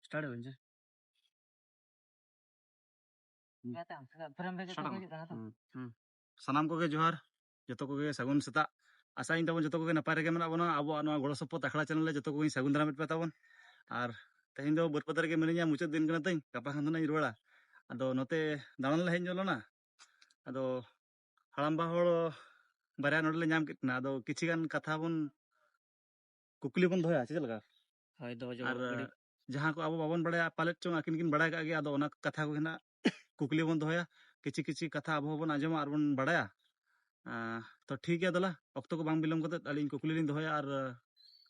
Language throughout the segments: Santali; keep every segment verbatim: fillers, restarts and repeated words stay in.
ᱥᱴᱟᱨᱴ ᱵᱮᱱ ᱥᱮ᱾ ᱦᱩᱸ᱾ ᱦᱩᱸ, ᱦᱩᱸ᱾ ᱥᱟᱱᱟᱢ ᱠᱚᱜᱮ ᱡᱚᱦᱟᱨ, ᱡᱚᱛᱚ ᱠᱚᱜᱮ ᱥᱟᱹᱜᱩᱱ ᱥᱮᱛᱟᱜ᱾ ᱟᱥᱟᱭᱟᱹᱧ ᱛᱟᱵᱚᱱ ᱡᱚᱛᱚ ᱠᱚᱜᱮ ᱱᱟᱯᱟᱭ ᱨᱮᱜᱮ ᱢᱮᱱᱟᱜ ᱵᱚᱱᱟ᱾ ᱟᱵᱚᱣᱟᱜ ᱱᱚᱣᱟ ᱜᱚᱲᱚ ᱥᱚᱯᱚᱦᱚᱫ ᱟᱠᱷᱲᱟ ᱪᱮᱱᱮᱞ ᱨᱮ ᱡᱚᱛᱚ ᱠᱚᱜᱮᱧ ᱥᱟᱹᱜᱩᱱ ᱫᱟᱨᱟᱢᱮᱫ ᱯᱮ ᱛᱟᱵᱚᱱ᱾ ᱟᱨ ᱛᱮᱦᱮᱧ ᱫᱚ ᱵᱟᱹᱨᱯᱟᱫᱟ ᱨᱮᱜᱮ ᱢᱤᱱᱟᱹᱧᱟ, ᱢᱩᱪᱟᱹᱫ ᱫᱤᱱ ᱠᱟᱱᱟ ᱛᱤᱧ, ᱜᱟᱯᱟ ᱠᱷᱟᱱ ᱫᱚ ᱱᱟᱜ ᱤᱧ ᱨᱩᱣᱟᱹᱲᱟ᱾ ᱟᱫᱚ ᱱᱚᱛᱮ ᱫᱟᱬᱟᱱ ᱞᱮ ᱦᱮᱡ ᱧᱚᱜ ᱞᱮᱱᱟ᱾ ᱟᱫᱚ ᱦᱟᱲᱟᱢᱵᱟ ᱦᱚᱲ ᱵᱟᱨᱭᱟ ᱱᱚᱰᱮ ᱞᱮ ᱧᱟᱢ ᱠᱮᱫ ᱠᱤᱱᱟ᱾ ᱟᱫᱚ ᱠᱤᱪᱷᱤ ᱜᱟᱱ ᱠᱟᱛᱷᱟ ᱵᱚᱱ, ᱠᱩᱠᱞᱤ ᱵᱚᱱ ᱫᱚᱦᱚᱭᱟ, ᱥᱮ ᱪᱮᱫ ᱞᱮᱠᱟ? ᱦᱳᱭ, ᱫᱚᱦᱚ ᱡᱚᱝ ᱟᱨ ᱠᱩᱠᱞᱤ᱾ ᱡᱟᱦᱟᱸ ᱠᱚ ᱟᱵᱚ ᱵᱟᱵᱚᱱ ᱵᱟᱲᱟᱭᱟ, ᱯᱟᱞᱮᱫ ᱪᱚᱝ ᱟᱹᱠᱤᱱ ᱠᱤᱱ ᱵᱟᱲᱟᱭ ᱠᱟᱜ ᱜᱮᱭᱟ, ᱟᱫᱚ ᱚᱱᱟ ᱠᱟᱛᱷᱟ ᱠᱚᱜᱮ ᱱᱟᱜ ᱠᱩᱠᱞᱤ ᱵᱚᱱ ᱫᱚᱦᱚᱭᱟ᱾ ᱠᱤᱪᱷᱤ ᱠᱤᱪᱷᱤ ᱠᱟᱛᱷᱟ ᱟᱵᱚ ᱦᱚᱸᱵᱚᱱ ᱟᱸᱡᱚᱢᱟ ᱟᱨ ᱵᱚᱱ ᱵᱟᱲᱟᱭᱟ᱾ ᱟᱸ, ᱛᱚ ᱴᱷᱤᱠ ᱜᱮᱭᱟ, ᱫᱮᱞᱟ, ᱚᱠᱛᱚ ᱠᱚ ᱵᱟᱝ ᱵᱤᱞᱚᱢ ᱠᱟᱛᱮᱫ ᱟᱹᱞᱤᱧ ᱠᱩᱠᱞᱤ ᱞᱤᱧ ᱫᱚᱦᱚᱭᱟ᱾ ᱟᱨ,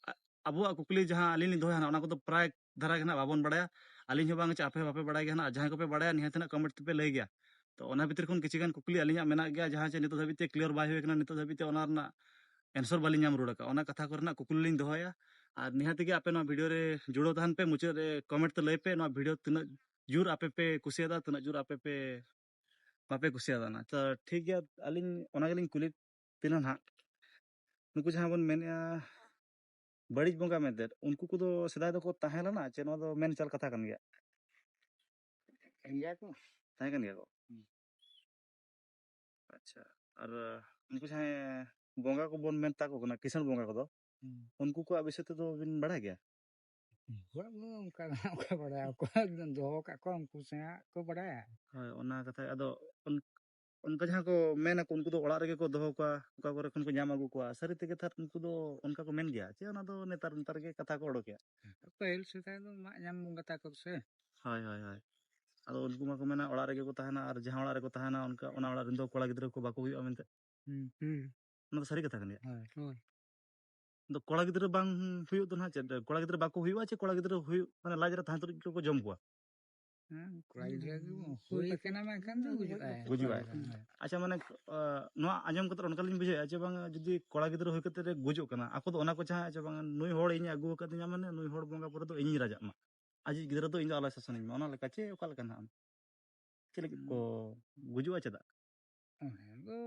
ᱟ-, ᱟᱵᱚᱣᱟᱜ ᱠᱩᱠᱞᱤ ᱡᱟᱦᱟᱸ ᱟᱹᱞᱤᱧ ᱞᱤᱧ ᱫᱚᱦᱚᱭᱟ ᱱᱟᱜ, ᱚᱱᱟ ᱠᱚᱫᱚ ᱯᱨᱟᱭ ᱫᱷᱟᱨᱟ ᱜᱮ ᱱᱟᱜ ᱵᱟᱵᱚᱱ ᱵᱟᱲᱟᱭᱟ᱾ ᱟᱹᱞᱤᱧ ᱦᱚᱸ ᱵᱟᱝ ᱪᱮ ᱟᱯᱮ ᱦᱚᱸ ᱵᱟᱯᱮ ᱵᱟᱲᱟᱭ ᱜᱮᱭᱟ ᱱᱟᱜ, ᱟᱨ ᱡᱟᱦᱟᱸᱭ ᱠᱚᱯᱮ ᱵᱟᱲᱟᱭᱟ ᱱᱤᱦᱟᱹᱛ ᱱᱟᱜ ᱠᱚᱢᱮᱱᱴ ᱛᱮᱯᱮ ᱞᱟᱹᱭ ᱜᱮᱭᱟ᱾ ᱛᱚ ᱚᱱᱟ ᱵᱷᱤᱛᱤᱨ ᱠᱷᱚᱱ ᱠᱤᱪᱷᱤ ᱜᱟᱱ ᱠᱩᱠᱞᱤ ᱟᱹᱞᱤᱧᱟᱜ ᱢᱮᱱᱟᱜ ᱜᱮᱭᱟ, ᱡᱟᱦᱟᱸ ᱪᱮ ᱱᱤᱛᱚᱜ ᱫᱷᱟᱹᱵᱤᱡ ᱛᱮ ᱠᱞᱤᱭᱟᱨ ᱵᱟᱭ ᱦᱩᱭ ᱠᱟᱱᱟ, ᱱᱤᱛᱚᱜ ᱫᱷᱟᱹᱵᱤᱡ ᱛᱮ ᱚᱱᱟ ᱨᱮᱱᱟᱜ ᱮᱱᱥᱟᱨ ᱵᱟᱹᱞᱤᱧ ᱧᱟᱢ ᱨᱩᱣᱟᱹᱲ ᱟᱠᱟᱫᱼᱟ᱾ ᱚᱱᱟ ᱠᱟᱛᱷᱟ ᱠᱚᱨᱮᱱᱟᱜ ᱠᱩᱠᱞᱤ ᱞᱤᱧ ᱫᱚᱦᱚᱭᱟ᱾ ᱟᱨ ᱱᱤᱦᱟᱹᱛ ᱜᱮ ᱟᱯᱮ ᱱᱚᱣᱟ ᱵᱷᱤᱰᱤᱭᱳ ᱨᱮ ᱡᱩᱲᱟᱹᱣ ᱛᱟᱦᱮᱱ ᱯᱮ, ᱢᱩᱪᱟᱹᱫ ᱨᱮ ᱠᱚᱢᱮᱱᱴ ᱛᱮ ᱞᱟᱹᱭ ᱯᱮ ᱱᱚᱣᱟ ᱵᱷᱤᱰᱤᱭᱳ ᱛᱤᱱᱟᱹᱜ ᱡᱳᱨ ᱟᱯᱮ ᱯᱮ ᱠᱩᱥᱤᱭᱟᱫᱟ, ᱛᱤᱱᱟᱹᱜ ᱡᱳᱨ ᱟᱯᱮ ᱯᱮ ᱵᱟᱯᱮ ᱠᱩᱥᱤᱭᱟᱫᱟ ᱱᱟᱜ᱾ ᱛᱚ ᱴᱷᱤᱠ ᱜᱮᱭᱟ, ᱟᱹᱞᱤᱧ ᱚᱱᱟ ᱜᱮᱞᱤᱧ ᱠᱩᱞᱤ ᱵᱤᱱᱟ ᱱᱟᱦᱟᱜ᱾ ᱱᱩᱠᱩ ᱡᱟᱦᱟᱸ ᱵᱚᱱ ᱢᱮᱱᱮᱫᱼᱟ ᱵᱟᱹᱲᱤᱡ ᱵᱚᱸᱜᱟ ᱢᱮᱱᱛᱮ, ᱩᱱᱠᱩ ᱠᱚᱫᱚ ᱥᱮᱫᱟᱭ ᱫᱚᱠᱚ ᱛᱟᱦᱮᱸ ᱞᱮᱱᱟ ᱪᱮ ᱱᱚᱣᱟ ᱫᱚ ᱢᱮᱱ ᱪᱟᱞ ᱠᱟᱛᱷᱟ ᱠᱟᱱ ᱜᱮᱭᱟ? ᱛᱟᱦᱮᱸ ᱠᱟᱱ ᱜᱮᱭᱟ ᱠᱚ᱾ ᱛᱟᱦᱮᱸ ᱠᱟᱱ ᱜᱮᱭᱟ ᱠᱚ? ᱦᱩᱸ᱾ ᱟᱪᱪᱷᱟ᱾ ᱟᱨ ᱩᱱᱠᱩ ᱡᱟᱦᱟᱸᱭ ᱵᱚᱸᱜᱟ ᱠᱚᱵᱚᱱ ᱢᱮᱛᱟ ᱠᱚ ᱠᱟᱱᱟ, ᱠᱤᱥᱟᱹᱬ ᱵᱚᱸᱜᱟ ᱠᱚᱫᱚ, ᱦᱩᱸ᱾ ᱩᱱᱠᱩ ᱠᱚᱣᱟᱜ ᱵᱤᱥᱚᱭ ᱛᱮᱫᱚ ᱵᱤᱱ ᱵᱟᱲᱟᱭ ᱜᱮᱭᱟ? ᱩᱱᱠᱩᱣᱟᱜ ᱫᱚ ᱚᱱᱠᱟ ᱫᱚ ᱚᱠᱚᱭ ᱵᱟᱲᱟᱭᱟ? ᱚᱠᱚᱭ ᱫᱚᱦᱚ ᱟᱠᱟᱫ ᱠᱚᱣᱟ, ᱩᱱᱠᱩ ᱥᱮᱬᱟ ᱠᱚ ᱵᱟᱲᱟᱭᱟ᱾ ᱦᱳᱭ, ᱚᱱᱟ ᱠᱟᱛᱷᱟ᱾ ᱟᱫᱚ ᱚᱱ-, ᱚᱱᱠᱟ ᱡᱟᱦᱟᱸ ᱠᱚ ᱢᱮᱱᱟ ᱠᱚ, ᱩᱱᱠᱩ ᱫᱚ ᱚᱲᱟᱜ ᱨᱮᱜᱮ ᱠᱚ ᱫᱚᱦᱚ ᱠᱚᱣᱟ, ᱚᱠᱟ ᱠᱚᱨᱮ ᱠᱷᱚᱱ ᱠᱚ ᱧᱟᱢ ᱟᱹᱜᱩ ᱠᱚᱣᱟ᱾ ᱥᱟᱹᱨᱤ ᱛᱮᱜᱮ ᱛᱟᱦᱮᱸᱫ ᱩᱱᱠᱩ ᱫᱚ ᱚᱱᱠᱟ ᱠᱚ ᱢᱮᱱ ᱜᱮᱭᱟ ᱪᱮ ᱚᱱᱟ ᱫᱚ ᱱᱮᱛᱟᱨ, ᱱᱮᱛᱟᱨ ᱜᱮ ᱠᱟᱛᱷᱟ ᱠᱚ ᱚᱰᱚᱠᱮᱜᱼᱟ? ᱯᱟᱹᱦᱤᱞ ᱥᱮᱫᱟᱭ ᱫᱚ ᱢᱟᱜ ᱧᱟᱢ ᱵᱚᱸᱜᱟ ᱛᱟᱠᱚ ᱥᱮ᱾ ᱦᱳᱭ, ᱦᱳᱭ, ᱦᱳᱭ᱾ ᱟᱫᱚ ᱩᱱᱠᱩ ᱢᱟᱠᱚ ᱢᱮᱱᱟ ᱚᱲᱟᱜ ᱨᱮᱜᱮ ᱠᱚ ᱛᱟᱦᱮᱱᱟ, ᱟᱨ ᱡᱟᱦᱟᱸ ᱚᱲᱟᱜ ᱨᱮᱠᱚ ᱛᱟᱦᱮᱱᱟ, ᱚᱱᱠᱟ, ᱚᱱᱟ ᱚᱲᱟᱜ ᱨᱮᱱ ᱫᱚ ᱠᱚᱲᱟ ᱜᱤᱫᱽᱨᱟᱹ ᱠᱚ ᱵᱟᱠᱚ ᱦᱩᱭᱩᱜᱼᱟ ᱢᱮᱱᱛᱮ᱾ ᱦᱩᱸ, ᱦᱩᱸ᱾ ᱚᱱᱟ ᱫᱚ ᱥᱟᱹᱨᱤ ᱠᱟᱛᱷᱟ ᱠᱟᱱ ᱜᱮᱭᱟ? ᱦᱳᱭ, ᱦᱳᱭ᱾ ᱟᱫᱚ ᱠᱚᱲᱟ ᱜᱤᱫᱽᱨᱟᱹ ᱵᱟᱝ ᱦᱩᱭᱩᱜ ᱫᱚ ᱱᱟᱦᱟᱜ ᱪᱮᱫ, ᱠᱚᱲᱟ ᱜᱤᱫᱽᱨᱟᱹ ᱵᱟᱠᱚ ᱦᱩᱭᱩᱜᱼᱟ ᱪᱮ ᱠᱚᱲᱟ ᱜᱤᱫᱽᱨᱟᱹ ᱦᱩᱭᱩᱜ, ᱢᱟᱱᱮ ᱞᱟᱡ ᱨᱮ ᱛᱟᱦᱮᱸ ᱛᱩᱞᱩᱡ ᱠᱚ ᱡᱚᱢ ᱠᱚᱣᱟ? ᱦᱮᱸ, ᱠᱚᱲᱟ ᱜᱤᱫᱽᱨᱟᱹ ᱜᱮ ᱦᱩᱸ, ᱦᱩᱭ ᱦᱩᱭ ᱠᱟᱱᱟ ᱢᱮᱱᱠᱷᱟᱱ ᱫᱚ ᱜᱩᱡᱩᱜᱼᱟᱭ᱾ ᱜᱩᱡᱩᱜᱼᱟᱭ᱾ ᱦᱳᱭ᱾ ᱟᱪᱪᱷᱟ, ᱢᱟᱱᱮ, ᱟ, ᱱᱚᱣᱟ ᱟᱸᱡᱚᱢ ᱠᱟᱛᱮ ᱚᱱᱠᱟ ᱞᱤᱧ ᱵᱩᱡᱷᱟᱹᱣᱮᱫᱼᱟ ᱡᱮ ᱵᱟᱝ, ᱡᱩᱫᱤ ᱠᱚᱲᱟ ᱜᱤᱫᱽᱨᱟᱹ ᱦᱩᱭ ᱠᱟᱛᱮ ᱨᱮ ᱜᱩᱡᱩᱜ ᱠᱟᱱᱟ, ᱟᱠᱚ ᱫᱚ ᱚᱱᱟ ᱠᱚ ᱪᱟᱦᱟᱜᱼᱟ ᱡᱮ ᱵᱟᱝ, ᱱᱩᱭ ᱦᱚᱲ ᱤᱧᱮ ᱟᱹᱜᱩ ᱟᱠᱟᱫᱤᱧᱟ, ᱢᱟᱱᱮ ᱱᱩᱭ ᱦᱚᱲ ᱵᱚᱸᱜᱟ ᱯᱚᱨᱮ ᱫᱚ ᱤᱧᱤᱧ ᱨᱟᱡᱟᱜ ᱢᱟ, ᱟᱡᱤᱡ ᱜᱤᱫᱽᱨᱟᱹ ᱫᱚ ᱤᱧ ᱫᱚ ᱟᱞᱚᱭ ᱥᱟᱥᱚᱱᱤᱧ ᱢᱟ, ᱚᱱᱟ ᱞᱮᱠᱟ ᱪᱮ ᱚᱠᱟ ᱞᱮᱠᱟ ᱱᱟᱦᱟᱜ? ᱪᱮᱫ ᱞᱟᱹᱜᱤᱫ ᱠᱚ ᱦᱩᱸ᱾ ᱜᱩᱡᱩᱜᱼᱟ ᱪᱮᱫᱟᱜ? ᱚᱱᱟ ᱫᱚ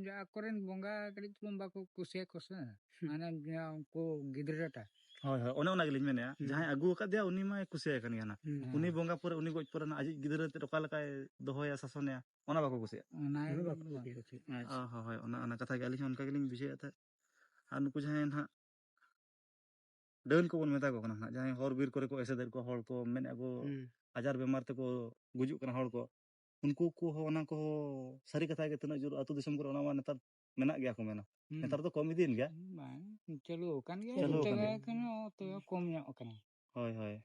ᱡᱟ ᱟᱠᱚᱨᱮᱱ ᱵᱚᱸᱜᱟ ᱠᱟᱹᱴᱤᱡ ᱪᱩᱞᱩᱝ ᱵᱟᱠᱚ ᱠᱩᱥᱤᱭᱟᱠᱚ ᱥᱮ, ᱦᱩᱸ᱾ ᱢᱟᱱᱮ ᱡᱟ ᱩᱱᱠᱩ ᱜᱤᱫᱽᱨᱟᱹᱴᱟ᱾ ᱦᱳᱭ, ᱦᱳᱭ, ᱚᱱᱮ ᱚᱱᱟ ᱜᱮᱞᱤᱧ ᱢᱮᱱᱮᱫᱼᱟ᱾ ᱦᱩᱸ᱾ ᱡᱟᱦᱟᱸᱭ ᱟᱹᱜᱩ ᱟᱠᱟᱫᱮᱭᱟ, ᱩᱱᱤ ᱢᱟᱭ ᱠᱩᱥᱤᱭᱟᱭ ᱠᱟᱱ ᱜᱮᱭᱟ ᱱᱟᱜ᱾ ᱦᱩᱸ᱾ ᱩᱱᱤ ᱵᱚᱸᱜᱟ ᱯᱚᱨᱮ, ᱩᱱᱤ ᱜᱚᱡ ᱯᱚᱨᱮ ᱱᱟᱜ ᱟᱡᱤᱡ ᱜᱤᱫᱽᱨᱟᱹ ᱛᱮᱫ ᱚᱠᱟ ᱞᱮᱠᱟᱭ ᱫᱚᱦᱚᱭᱟ, ᱥᱟᱥᱚᱱᱮᱭᱟ, ᱚᱱᱟ ᱵᱟᱠᱚ ᱠᱩᱥᱤᱭᱟᱜᱼᱟ᱾ ᱚᱱᱟ ᱦᱩᱸ᱾ ᱵᱟᱠᱚ ᱠᱩᱥᱤᱭᱟᱜᱼᱟ᱾ ᱟᱪᱪᱷᱟ᱾ ᱚ, ᱦᱳᱭ, ᱦᱳᱭ, ᱚᱱᱟ, ᱚᱱᱟ ᱠᱟᱛᱷᱟ ᱜᱮ ᱟᱹᱞᱤᱧ ᱦᱚᱸ ᱚᱱᱠᱟ ᱜᱮᱞᱤᱧ ᱵᱩᱡᱷᱟᱹᱣᱮᱫ ᱛᱟᱦᱮᱸᱫ᱾ ᱟᱨ ᱱᱩᱠᱩ ᱡᱟᱦᱟᱸᱭ ᱱᱟᱦᱟᱜ ᱰᱟᱹᱱ ᱠᱚᱵᱚᱱ ᱢᱮᱛᱟ ᱠᱚ ᱠᱟᱱᱟ ᱱᱟᱦᱟᱜ, ᱡᱟᱦᱟᱸᱭ ᱦᱚᱨ ᱵᱤᱨ ᱠᱚᱨᱮ ᱠᱚ ᱮᱥᱮᱫᱮᱫ ᱠᱚᱣᱟ ᱦᱚᱲ ᱠᱚ, ᱢᱮᱱᱮᱫᱼᱟ ᱠᱚ ᱦᱩᱸ᱾ ᱟᱡᱟᱨ ᱵᱮᱢᱟᱨ ᱛᱮᱠᱚ ᱜᱩᱡᱩᱜ ᱠᱟᱱᱟ ᱦᱚᱲ ᱠᱚ, ᱩᱱᱠᱩ ᱠᱚᱦᱚᱸ, ᱚᱱᱟ ᱠᱚᱦᱚᱸ ᱥᱟᱹᱨᱤ ᱠᱟᱛᱷᱟ ᱜᱮ ᱛᱤᱱᱟᱹᱜ ᱡᱳᱨ ᱟᱹᱛᱩ ᱫᱤᱥᱚᱢ ᱠᱚᱨᱮ ᱚᱱᱟ ᱢᱟ ᱱᱮᱛᱟᱨ ᱢᱮᱱᱟᱜ ᱜᱮᱭᱟ ᱠᱚ ᱢᱮᱱᱟ᱾ ᱦᱩᱸ᱾ ᱱᱮᱛᱟᱨ ᱫᱚ ᱠᱚᱢ ᱤᱫᱤᱭᱮᱱ ᱜᱮᱭᱟ᱾ ᱵᱟᱝ, ᱪᱟᱹᱞᱩ ᱟᱠᱟᱱ ᱜᱮᱭᱟ, ᱪᱟᱹᱞᱩ ᱟᱠᱟᱱ ᱛᱚᱵᱮ ᱜᱮᱭᱟ᱾ ᱮᱠᱷᱚᱱᱳ ᱛᱚᱵᱮ ᱠᱚᱢ ᱧᱚᱜ ᱟᱠᱟᱱᱟ᱾ ᱦᱳᱭ, ᱦᱳᱭ᱾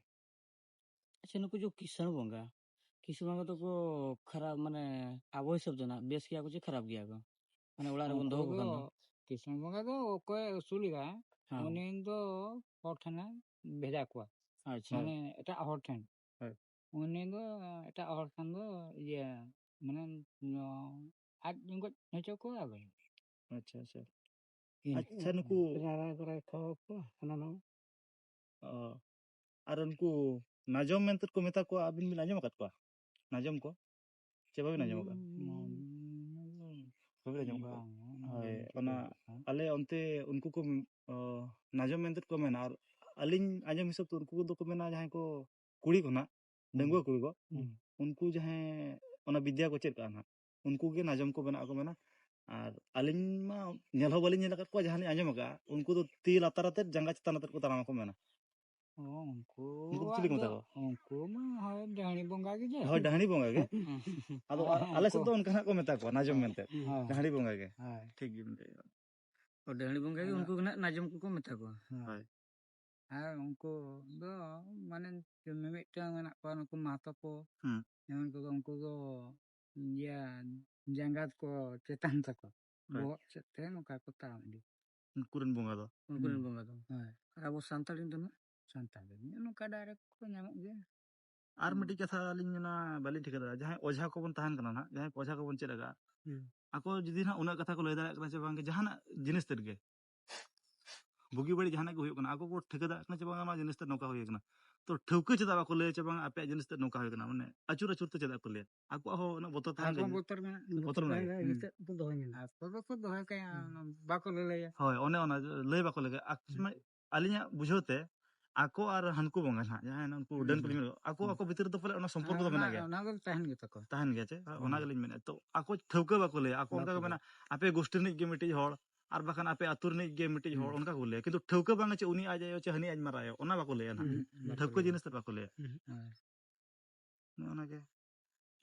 ᱟᱪᱪᱷᱟ, ᱱᱩᱠᱩ ᱡᱚ ᱠᱤᱥᱟᱹᱬ ᱵᱚᱸᱜᱟ, ᱠᱤᱥᱟᱹᱬ ᱵᱚᱸᱜᱟ ᱫᱚᱠᱚ ᱠᱷᱟᱨᱟᱯ, ᱢᱟᱱᱮ, ᱟᱵᱚ ᱦᱤᱥᱟᱹᱵ ᱫᱚ ᱱᱟᱜ ᱵᱮᱥ ᱜᱮᱭᱟ ᱠᱚ ᱪᱮ ᱠᱷᱟᱨᱟᱯ ᱜᱮᱭᱟ ᱠᱚ? ᱢᱟᱱᱮ, ᱚᱲᱟᱜ ᱨᱮᱵᱚᱱ ᱩᱱᱠᱩ ᱫᱚᱦᱚ ᱠᱚ ᱫᱚ ᱠᱷᱟᱱ ᱫᱚ᱾ ᱠᱤᱥᱟᱹᱬ ᱵᱚᱸᱜᱟ ᱫᱚ ᱚᱠᱚᱭ ᱟᱹᱥᱩᱞᱮᱫᱟ, ᱦᱮᱸ᱾ ᱩᱱᱤ ᱫᱚ ᱦᱚᱲ ᱴᱷᱮᱱᱮ ᱵᱷᱮᱡᱟ ᱠᱚᱣᱟ᱾ ᱟᱪᱪᱷᱟ᱾ ᱢᱟᱱᱮ, ᱮᱴᱟᱜ ᱦᱚᱲ ᱴᱷᱮᱱ᱾ ᱦᱳᱭ᱾ ᱩᱱᱤ ᱫᱚ ᱮᱴᱟᱜ ᱦᱚᱲ ᱠᱷᱟᱱ ᱫᱚ, ᱤᱭᱟᱹ, ᱢᱟᱱᱮ, ᱱᱚ-, ᱟᱡ ᱜᱚᱡ ᱦᱚᱪᱚ ᱠᱚᱣᱟ ᱵᱚᱞᱮ᱾ ᱟᱪᱪᱷᱟ, ᱟᱪᱪᱷᱟ᱾ ᱤᱱᱟᱹ ᱟᱪᱪᱷᱟ, ᱱᱩᱠᱩ ᱨᱟᱲᱟ ᱠᱚᱨᱮ ᱠᱷᱟᱣᱟ ᱠᱚᱣᱟ, ᱦᱟᱱᱟ ᱱᱟᱣᱟ᱾ ᱚ, ᱟᱨ ᱩᱱᱠᱩ ᱱᱟᱡᱚᱢ ᱢᱮᱱᱛᱮ ᱠᱚ ᱢᱮᱛᱟ ᱠᱚᱣᱟ, ᱟᱹᱵᱤᱱ ᱵᱤᱱ ᱟᱸᱡᱚᱢ ᱟᱠᱟᱫ ᱠᱚᱣᱟ ᱱᱟᱡᱚᱢ ᱠᱚ? ᱪᱮ ᱵᱟᱹᱵᱤᱱ ᱟᱸᱡᱚᱢ ᱟᱠᱟᱫ? ᱵᱟᱹᱵᱤᱱ ᱟᱸᱡᱚᱢ ᱟᱠᱟᱫ? ᱵᱟᱝ, ᱚᱱᱟ ᱦᱳᱭ, ᱵᱟᱹᱧ ᱚᱱᱟ ᱟᱸᱡᱚᱢ ᱟᱠᱟᱫ᱾ ᱟᱞᱮ ᱚᱱᱛᱮ ᱩᱱᱠᱩ ᱠᱚ, ᱚ, ᱱᱟᱡᱚᱢ ᱢᱮᱱᱛᱮ ᱠᱚ ᱢᱮᱱᱟ᱾ ᱟᱨ ᱟᱹᱞᱤᱧ ᱟᱸᱡᱚᱢ ᱦᱤᱥᱟᱹᱵ ᱛᱮ ᱩᱱᱠᱩ ᱫᱚᱠᱚ ᱢᱮᱱᱟ, ᱡᱟᱦᱟᱸᱭ ᱠᱚ ᱠᱩᱲᱤ ᱠᱚ ᱱᱟᱜ, ᱦᱩᱸ᱾ ᱰᱟᱺᱜᱩᱣᱟᱹ ᱠᱩᱲᱤ ᱠᱚ, ᱦᱩᱸ᱾ ᱩᱱᱠᱩ ᱡᱟᱦᱟᱸᱭ ᱚᱱᱟ ᱵᱤᱫᱽᱭᱟ ᱠᱚ ᱪᱮᱫ ᱠᱟᱜᱼᱟ ᱱᱟᱜ, ᱩᱱᱠᱩ ᱜᱮ ᱱᱟᱡᱚᱢ ᱠᱚ ᱵᱮᱱᱟᱜ ᱟᱠᱚ ᱢᱮᱱᱟ᱾ ᱟᱨ ᱟᱹᱞᱤᱧ ᱢᱟ ᱧᱮᱞ ᱦᱚᱸ ᱵᱟᱹᱞᱤᱧ ᱧᱮᱞ ᱟᱠᱟᱫ ᱠᱚᱣᱟ, ᱡᱟᱦᱟᱸ ᱞᱤᱧ ᱟᱸᱡᱚᱢ ᱟᱠᱟᱫᱼᱟ, ᱩᱱᱠᱩ ᱫᱚ ᱛᱤ ᱞᱟᱛᱟᱨ ᱟᱛᱮᱫ ᱡᱟᱸᱜᱟ ᱪᱮᱛᱟᱱ ᱟᱛᱮᱫ ᱠᱚ ᱛᱟᱲᱟᱢ ᱟᱠᱚ ᱢᱮᱱᱟ᱾ ᱚ, ᱩᱱᱠᱩ ᱩᱱᱠᱩ ᱫᱚ ᱪᱤᱞᱤ ᱠᱚ ᱢᱮᱛᱟ ᱠᱚᱣᱟ? ᱩᱱᱠᱩ ᱢᱟ ᱦᱳᱭ ᱰᱟᱹᱦᱲᱤ ᱵᱚᱸᱜᱟ ᱜᱮ ᱡᱮ᱾ ᱦᱳᱭ, ᱰᱟᱹᱦᱲᱤ ᱵᱚᱸᱜᱟ ᱜᱮ᱾ ᱟᱫᱚ ᱦᱮᱸ, ᱟ-, ᱟᱞᱮ ᱥᱮᱫ ᱩᱱᱠᱩ ᱫᱚ ᱚᱱᱠᱟ ᱱᱟᱜ ᱠᱚ ᱢᱮᱛᱟ ᱠᱚᱣᱟ, ᱱᱟᱡᱚᱢ ᱦᱮᱸ, ᱢᱮᱱᱛᱮ᱾ ᱦᱮᱸ᱾ ᱰᱟᱹᱦᱲᱤ ᱵᱚᱸᱜᱟ ᱜᱮ᱾ ᱦᱳᱭ᱾ ᱴᱷᱤᱠ ᱜᱮᱢ ᱞᱟᱹᱭ ᱠᱟᱫᱟ᱾ ᱚ, ᱰᱟᱹᱦᱲᱤ ᱵᱚᱸᱜᱟ ᱜᱮ, ᱟᱫᱚ ᱩᱱᱠᱩ ᱜᱮ ᱱᱟᱜ ᱱᱟᱡᱚᱢ ᱠᱚᱠᱚ ᱢᱮᱛᱟ ᱠᱚᱣᱟ᱾ ᱦᱮᱸ᱾ ᱦᱳᱭ᱾ ᱟᱨ ᱩᱱᱠᱩ ᱫᱚ ᱢᱟᱱᱮ ᱢᱤᱢᱤᱫᱴᱟᱝ ᱢᱮᱱᱟᱜ ᱠᱚᱣᱟ, ᱱᱩᱠᱩ ᱢᱟᱦᱛᱚ ᱠᱚ, ᱦᱩᱸ᱾ ᱡᱮᱢᱚᱱ ᱠᱚᱫᱚ ᱩᱱᱠᱩ ᱫᱚ ᱤᱭᱟᱹ ᱡᱟᱸᱜᱟ ᱠᱚ ᱪᱮᱛᱟᱱ ᱛᱟᱠᱚ, ᱦᱳᱭ᱾ ᱵᱚᱦᱚᱜ ᱥᱮᱫ ᱛᱮ ᱱᱚᱝᱠᱟ ᱠᱚ ᱛᱟᱲᱟᱢ ᱤᱫᱤ᱾ ᱩᱱᱠᱩ ᱨᱮᱱ ᱵᱚᱸᱜᱟ ᱫᱚ? ᱩᱱᱠᱩ ᱨᱮᱱ ᱦᱩᱸ᱾ ᱵᱚᱸᱜᱟ ᱫᱚ᱾ ᱦᱳᱭ᱾ ᱟᱨ ᱟᱵᱚ ᱥᱟᱱᱛᱟᱲ ᱨᱮᱱ ᱫᱚ ᱱᱟᱜ? ᱥᱟᱱᱛᱟᱲ ᱨᱮᱱ ᱱᱚᱝᱠᱟ direct ᱠᱚ ᱧᱟᱢᱚᱜ ᱜᱮᱭᱟ᱾ ᱟᱨ ᱦᱩᱸ᱾ ᱢᱤᱫᱴᱤᱡ ᱠᱟᱛᱷᱟ ᱟᱹᱞᱤᱧ ᱚᱱᱟ ᱵᱟᱹᱞᱤᱧ ᱴᱷᱤᱠᱟᱹ ᱫᱟᱲᱮᱭᱟᱜᱼᱟ, ᱡᱟᱦᱟᱸᱭ ᱚᱡᱷᱟ ᱠᱚᱵᱚᱱ ᱛᱟᱦᱮᱱ ᱠᱟᱱᱟ ᱱᱟᱜ, ᱡᱟᱦᱟᱸᱭ ᱚᱡᱷᱟ ᱠᱚᱵᱚᱱ ᱪᱮᱫ ᱟᱠᱟᱫᱼᱟ, ᱦᱩᱸ᱾ ᱟᱠᱚ ᱡᱩᱫᱤ ᱱᱟᱜ ᱩᱱᱟᱹᱜ ᱠᱟᱛᱷᱟ ᱠᱚ ᱞᱟᱹᱭ ᱫᱟᱲᱮᱭᱟᱜ ᱠᱟᱱᱟ ᱥᱮ ᱵᱟᱝ, ᱡᱟᱦᱟᱱᱟᱜ ᱡᱤᱱᱤᱥ ᱛᱮᱫ ᱜᱮ, ᱵᱩᱜᱤ ᱵᱟᱹᱲᱤᱡ ᱡᱟᱦᱟᱱᱟᱜ ᱜᱮ ᱦᱩᱭᱩᱜ ᱠᱟᱱᱟ, ᱟᱠᱚ ᱠᱚ ᱴᱷᱤᱠᱟᱹ ᱫᱟᱲᱮᱭᱟᱜ ᱠᱟᱱᱟ ᱪᱮ ᱵᱟᱝ, ᱱᱚᱣᱟ ᱡᱤᱱᱤᱥ ᱛᱮ ᱱᱚᱝᱠᱟ ᱦᱩᱭ ᱠᱟᱱᱟ᱾ ᱛᱚ, ᱴᱷᱟᱹᱣᱠᱟᱹ ᱪᱮᱫᱟᱜ ᱵᱟᱠᱚ ᱞᱟᱹᱭᱟ ᱪᱮ ᱵᱟᱝ, ᱟᱯᱮᱭᱟᱜ ᱡᱤᱱᱤᱥ ᱛᱮ ᱱᱚᱝᱠᱟ ᱦᱩᱭ ᱠᱟᱱᱟ? ᱢᱟᱱᱮ, ᱟᱹᱪᱩᱨ ᱟᱹᱪᱩᱨ ᱛᱮ ᱪᱮᱫᱟᱜ ᱠᱚ ᱞᱟᱹᱭᱟ? ᱟᱠᱚᱣᱟᱜ ᱦᱚᱸ ᱩᱱᱟᱹᱜ ᱵᱚᱛᱚᱨ ᱛᱟᱦᱮᱱ ᱟᱠᱚᱣᱟᱜ ᱜᱮᱭᱟ᱾ ᱵᱚᱛᱚᱨ ᱢᱮᱱᱟᱜ ᱵᱚᱛᱚᱨ ᱢᱮᱱᱟᱜ ᱜᱮᱭᱟ᱾ ᱦᱩᱸ᱾ ᱱᱤᱛᱚᱜ ᱠᱚ ᱫᱚᱦᱚᱭ ᱢᱮᱱᱟᱜᱼᱟ᱾ ᱟᱠᱚ ᱫᱚᱠᱚ ᱫᱚᱦᱚᱭ ᱠᱟᱭᱟ, ᱦᱩᱸ᱾ ᱚᱱᱟ ᱵᱟᱠᱚ ᱞᱟᱹᱞᱟᱹᱭᱟ᱾ ᱦᱳᱭ, ᱚᱱᱮ ᱚᱱᱟ ᱞᱟᱹᱭ ᱵᱟᱠᱚ ᱞᱟᱹᱭᱟ᱾ ᱟᱠ-, ᱦᱩᱸ᱾ ᱢᱟᱱᱮ, ᱟᱹᱞᱤᱧᱟᱜ ᱵᱩᱡᱷᱟᱹᱣ ᱛᱮ ᱟᱠᱚ ᱟᱨ ᱦᱟᱱᱠᱩ ᱵᱚᱸᱜᱟ ᱱᱟᱦᱟᱜ, ᱡᱟᱦᱟᱸᱭ ᱩᱱᱠᱩ ᱰᱟᱹᱱ ᱠᱚ ᱞᱤᱧ ᱢᱮᱱ ᱟᱠᱚ ᱟᱠᱚ ᱵᱷᱤᱛᱤᱨ ᱨᱮᱫᱚ ᱯᱟᱞᱮ ᱚᱱᱟ ᱥᱚᱢᱯᱚᱨᱠᱚ ᱫᱚ ᱢᱮᱱᱟᱜ ᱜᱮᱭᱟ᱾ ᱚᱱᱟ ᱫᱚ ᱛᱟᱦᱮᱱ ᱜᱮ ᱛᱟᱠᱚ᱾ ᱛᱟᱦᱮᱱ ᱜᱮᱭᱟ ᱪᱮ? ᱟᱨ ᱚᱱᱟ ᱜᱮᱞᱤᱧ ᱢᱮᱱᱮᱫ᱾ ᱛᱚ ᱟᱠᱚ ᱴᱷᱟᱹᱣᱠᱟᱹ ᱵᱟᱠᱚ ᱞᱟᱹᱭᱟ, ᱟᱠᱚ ᱚᱱᱠᱟ ᱠᱚ ᱢᱮᱱᱟ, "ᱟᱯᱮ ᱜᱳᱥᱴᱤ ᱨᱤᱱᱤᱡ ᱜᱮ ᱢᱤᱫᱴᱤᱡ ᱦᱚᱲ, ᱟᱨ ᱵᱟᱠᱷᱟᱱ ᱟᱯᱮ ᱟᱹᱛᱩ ᱨᱤᱱᱤᱡ ᱜᱮ ᱢᱤᱫᱴᱤᱡ ᱦᱚᱲ", ᱚᱱᱠᱟ ᱠᱚ ᱞᱟᱹᱭᱟ᱾ ᱠᱤᱱᱛᱩ ᱴᱷᱟᱹᱣᱠᱟᱹ ᱵᱟᱝ ᱪᱮ ᱩᱱᱤ ᱟᱡ ᱟᱭᱳ ᱪᱮ ᱦᱟᱹᱱᱤ ᱟᱡ ᱢᱟᱨᱟᱭᱳ, ᱚᱱᱟ ᱵᱟᱠᱚ ᱞᱟᱹᱭᱟ ᱱᱟᱦᱟᱜ᱾ ᱴᱷᱟᱹᱣᱠᱟᱹ ᱡᱤᱱᱤᱥ ᱛᱮ ᱵᱟᱠᱚ ᱞᱟᱹᱭᱟ᱾ ᱱᱚᱜᱼᱚ ᱱᱟ ᱜᱮ᱾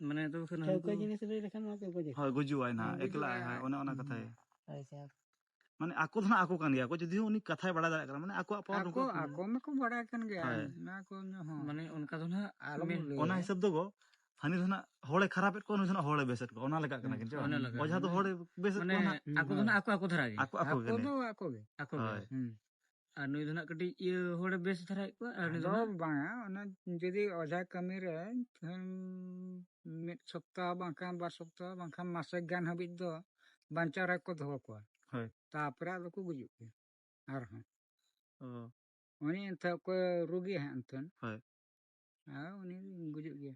ᱢᱟᱱᱮ ᱫᱚ ᱠᱟᱱᱟ ᱴᱷᱟᱹᱣᱠᱟᱹ ᱩᱱᱠᱩ ᱡᱤᱱᱤᱥ ᱞᱟᱹᱭ ᱞᱮᱠᱷᱟᱱ ᱢᱟ ᱜᱚᱡᱚᱜ᱾ ᱦᱳᱭ, ᱜᱩᱡᱩᱜᱼᱟᱭ ᱱᱟᱦᱟᱜ, ᱦᱮᱸ, ᱮᱠᱞᱟᱜᱼᱟᱭ, ᱜᱩᱡᱩᱜᱼᱟᱭ᱾ ᱦᱳᱭ, ᱚᱱᱮ ᱚᱱᱟ ᱠᱟᱛᱷᱟ ᱜᱮ᱾ ᱟᱪᱪᱷᱟ᱾ ᱢᱟᱱᱮ ᱟᱠᱚ ᱫᱚ ᱱᱟᱦᱟᱜ ᱟᱠᱚ ᱠᱟᱱ ᱜᱮᱭᱟ ᱠᱚ, ᱡᱩᱫᱤ ᱦᱚᱸ ᱩᱱᱤ ᱠᱟᱛᱷᱟᱭ ᱵᱟᱲᱟᱭ ᱫᱟᱲᱮᱭᱟᱜ ᱠᱟᱱᱟ, ᱢᱟᱱᱮ ᱟᱠᱚᱣᱟᱜ ᱯᱟᱣᱟᱨ ᱟᱠᱚ, ᱩᱱᱠᱩ ᱟᱠᱚ ᱢᱟᱠᱚ ᱵᱟᱲᱟᱭ ᱠᱟᱱ ᱜᱮᱭᱟ, ᱦᱳᱭ᱾ ᱚᱱᱟ ᱠᱚ ᱧᱚᱜ ᱦᱚᱸ᱾ ᱢᱟᱱᱮ ᱚᱱᱠᱟ ᱫᱚ ᱱᱟᱦᱟᱜ ᱟᱞᱚᱵᱚᱱ ᱢᱮᱱ ᱞᱟᱹᱭᱟ᱾ ᱚᱱᱟ ᱦᱤᱥᱟᱹᱵ ᱫᱚ ᱜᱚ, ᱦᱟᱹᱱᱤ ᱫᱚ ᱱᱟᱦᱟᱜ ᱦᱚᱲᱮ ᱠᱷᱟᱨᱟᱯᱮᱫ ᱠᱚᱣᱟ, ᱱᱩᱭ ᱫᱚ ᱱᱟᱦᱟᱜ ᱦᱚᱲᱮ ᱵᱮᱥᱮᱫ ᱠᱚᱣᱟ, ᱚᱱᱟ ᱞᱮᱠᱟᱜ ᱠᱟᱱᱟ ᱦᱩᱸ, ᱠᱤᱱ, ᱪᱮ ᱵᱟᱝ? ᱚᱱᱟ ᱞᱮᱠᱟ᱾ ᱚᱡᱷᱟ ᱫᱚ ᱦᱚᱲᱮ ᱵᱮᱥᱮᱫ ᱢᱟᱱᱮ ᱠᱚᱣᱟ ᱱᱟᱦᱟᱜ᱾ ᱟᱠᱚ ᱫᱚ ᱱᱟᱦᱟᱜ ᱟᱠᱚ, ᱟᱠᱚ ᱫᱷᱟᱨᱟ ᱜᱮ᱾ ᱟᱠᱚ, ᱟᱠᱚ ᱟᱠᱚ ᱜᱮ ᱫᱚ ᱞᱟᱹᱭᱟ᱾ ᱟᱠᱚ ᱜᱮ᱾ ᱟᱠᱚ ᱜᱮ᱾ ᱦᱳᱭ᱾ ᱦᱩᱸ᱾ ᱟᱨ ᱱᱩᱭ ᱫᱚ ᱱᱟᱦᱟᱜ ᱠᱟᱹᱴᱤᱡ ᱤᱭᱟᱹ ᱦᱚᱲᱮ ᱵᱮᱥ ᱫᱷᱟᱨᱟᱭᱮᱫ ᱠᱚᱣᱟ, ᱟᱨ ᱱᱩᱭ ᱫᱚ ᱟᱫᱚ ᱱᱟᱦᱟᱜ ᱵᱟᱝᱟ, ᱚᱱᱟ ᱡᱩᱫᱤ ᱚᱡᱷᱟ ᱠᱟᱹᱢᱤ ᱨᱮ, ᱦᱩᱸ, ᱢᱤᱫ ᱥᱚᱯᱛᱟᱦᱚ ᱵᱟᱝᱠᱷᱟᱱ ᱵᱟᱨ ᱥᱚᱯᱛᱟᱦᱚ ᱵᱟᱝᱠᱷᱟᱱ ᱢᱟᱥᱮ ᱜᱟᱱ ᱦᱟᱹᱵᱤᱡ ᱫᱚ ᱵᱟᱧᱪᱟᱣ ᱨᱮ ᱠᱚ ᱫᱚᱦᱚ ᱠᱚᱣᱟ᱾ ᱦᱳᱭ᱾ ᱛᱟᱯᱚᱨᱮ ᱟᱫᱚ ᱠᱚ ᱜᱩᱡᱩᱜ ᱜᱮᱭᱟ ᱟᱨᱦᱚᱸ᱾ ᱚ᱾ ᱩᱱᱤ ᱮᱱᱛᱮ ᱚᱠᱚᱭ ᱨᱩᱜᱤ ᱦᱟᱸᱜ ᱮᱱᱛᱮ᱾ ᱦᱳᱭ᱾ ᱟᱨ ᱩᱱᱤ ᱜᱩᱡᱩᱜ ᱜᱮᱭᱟ᱾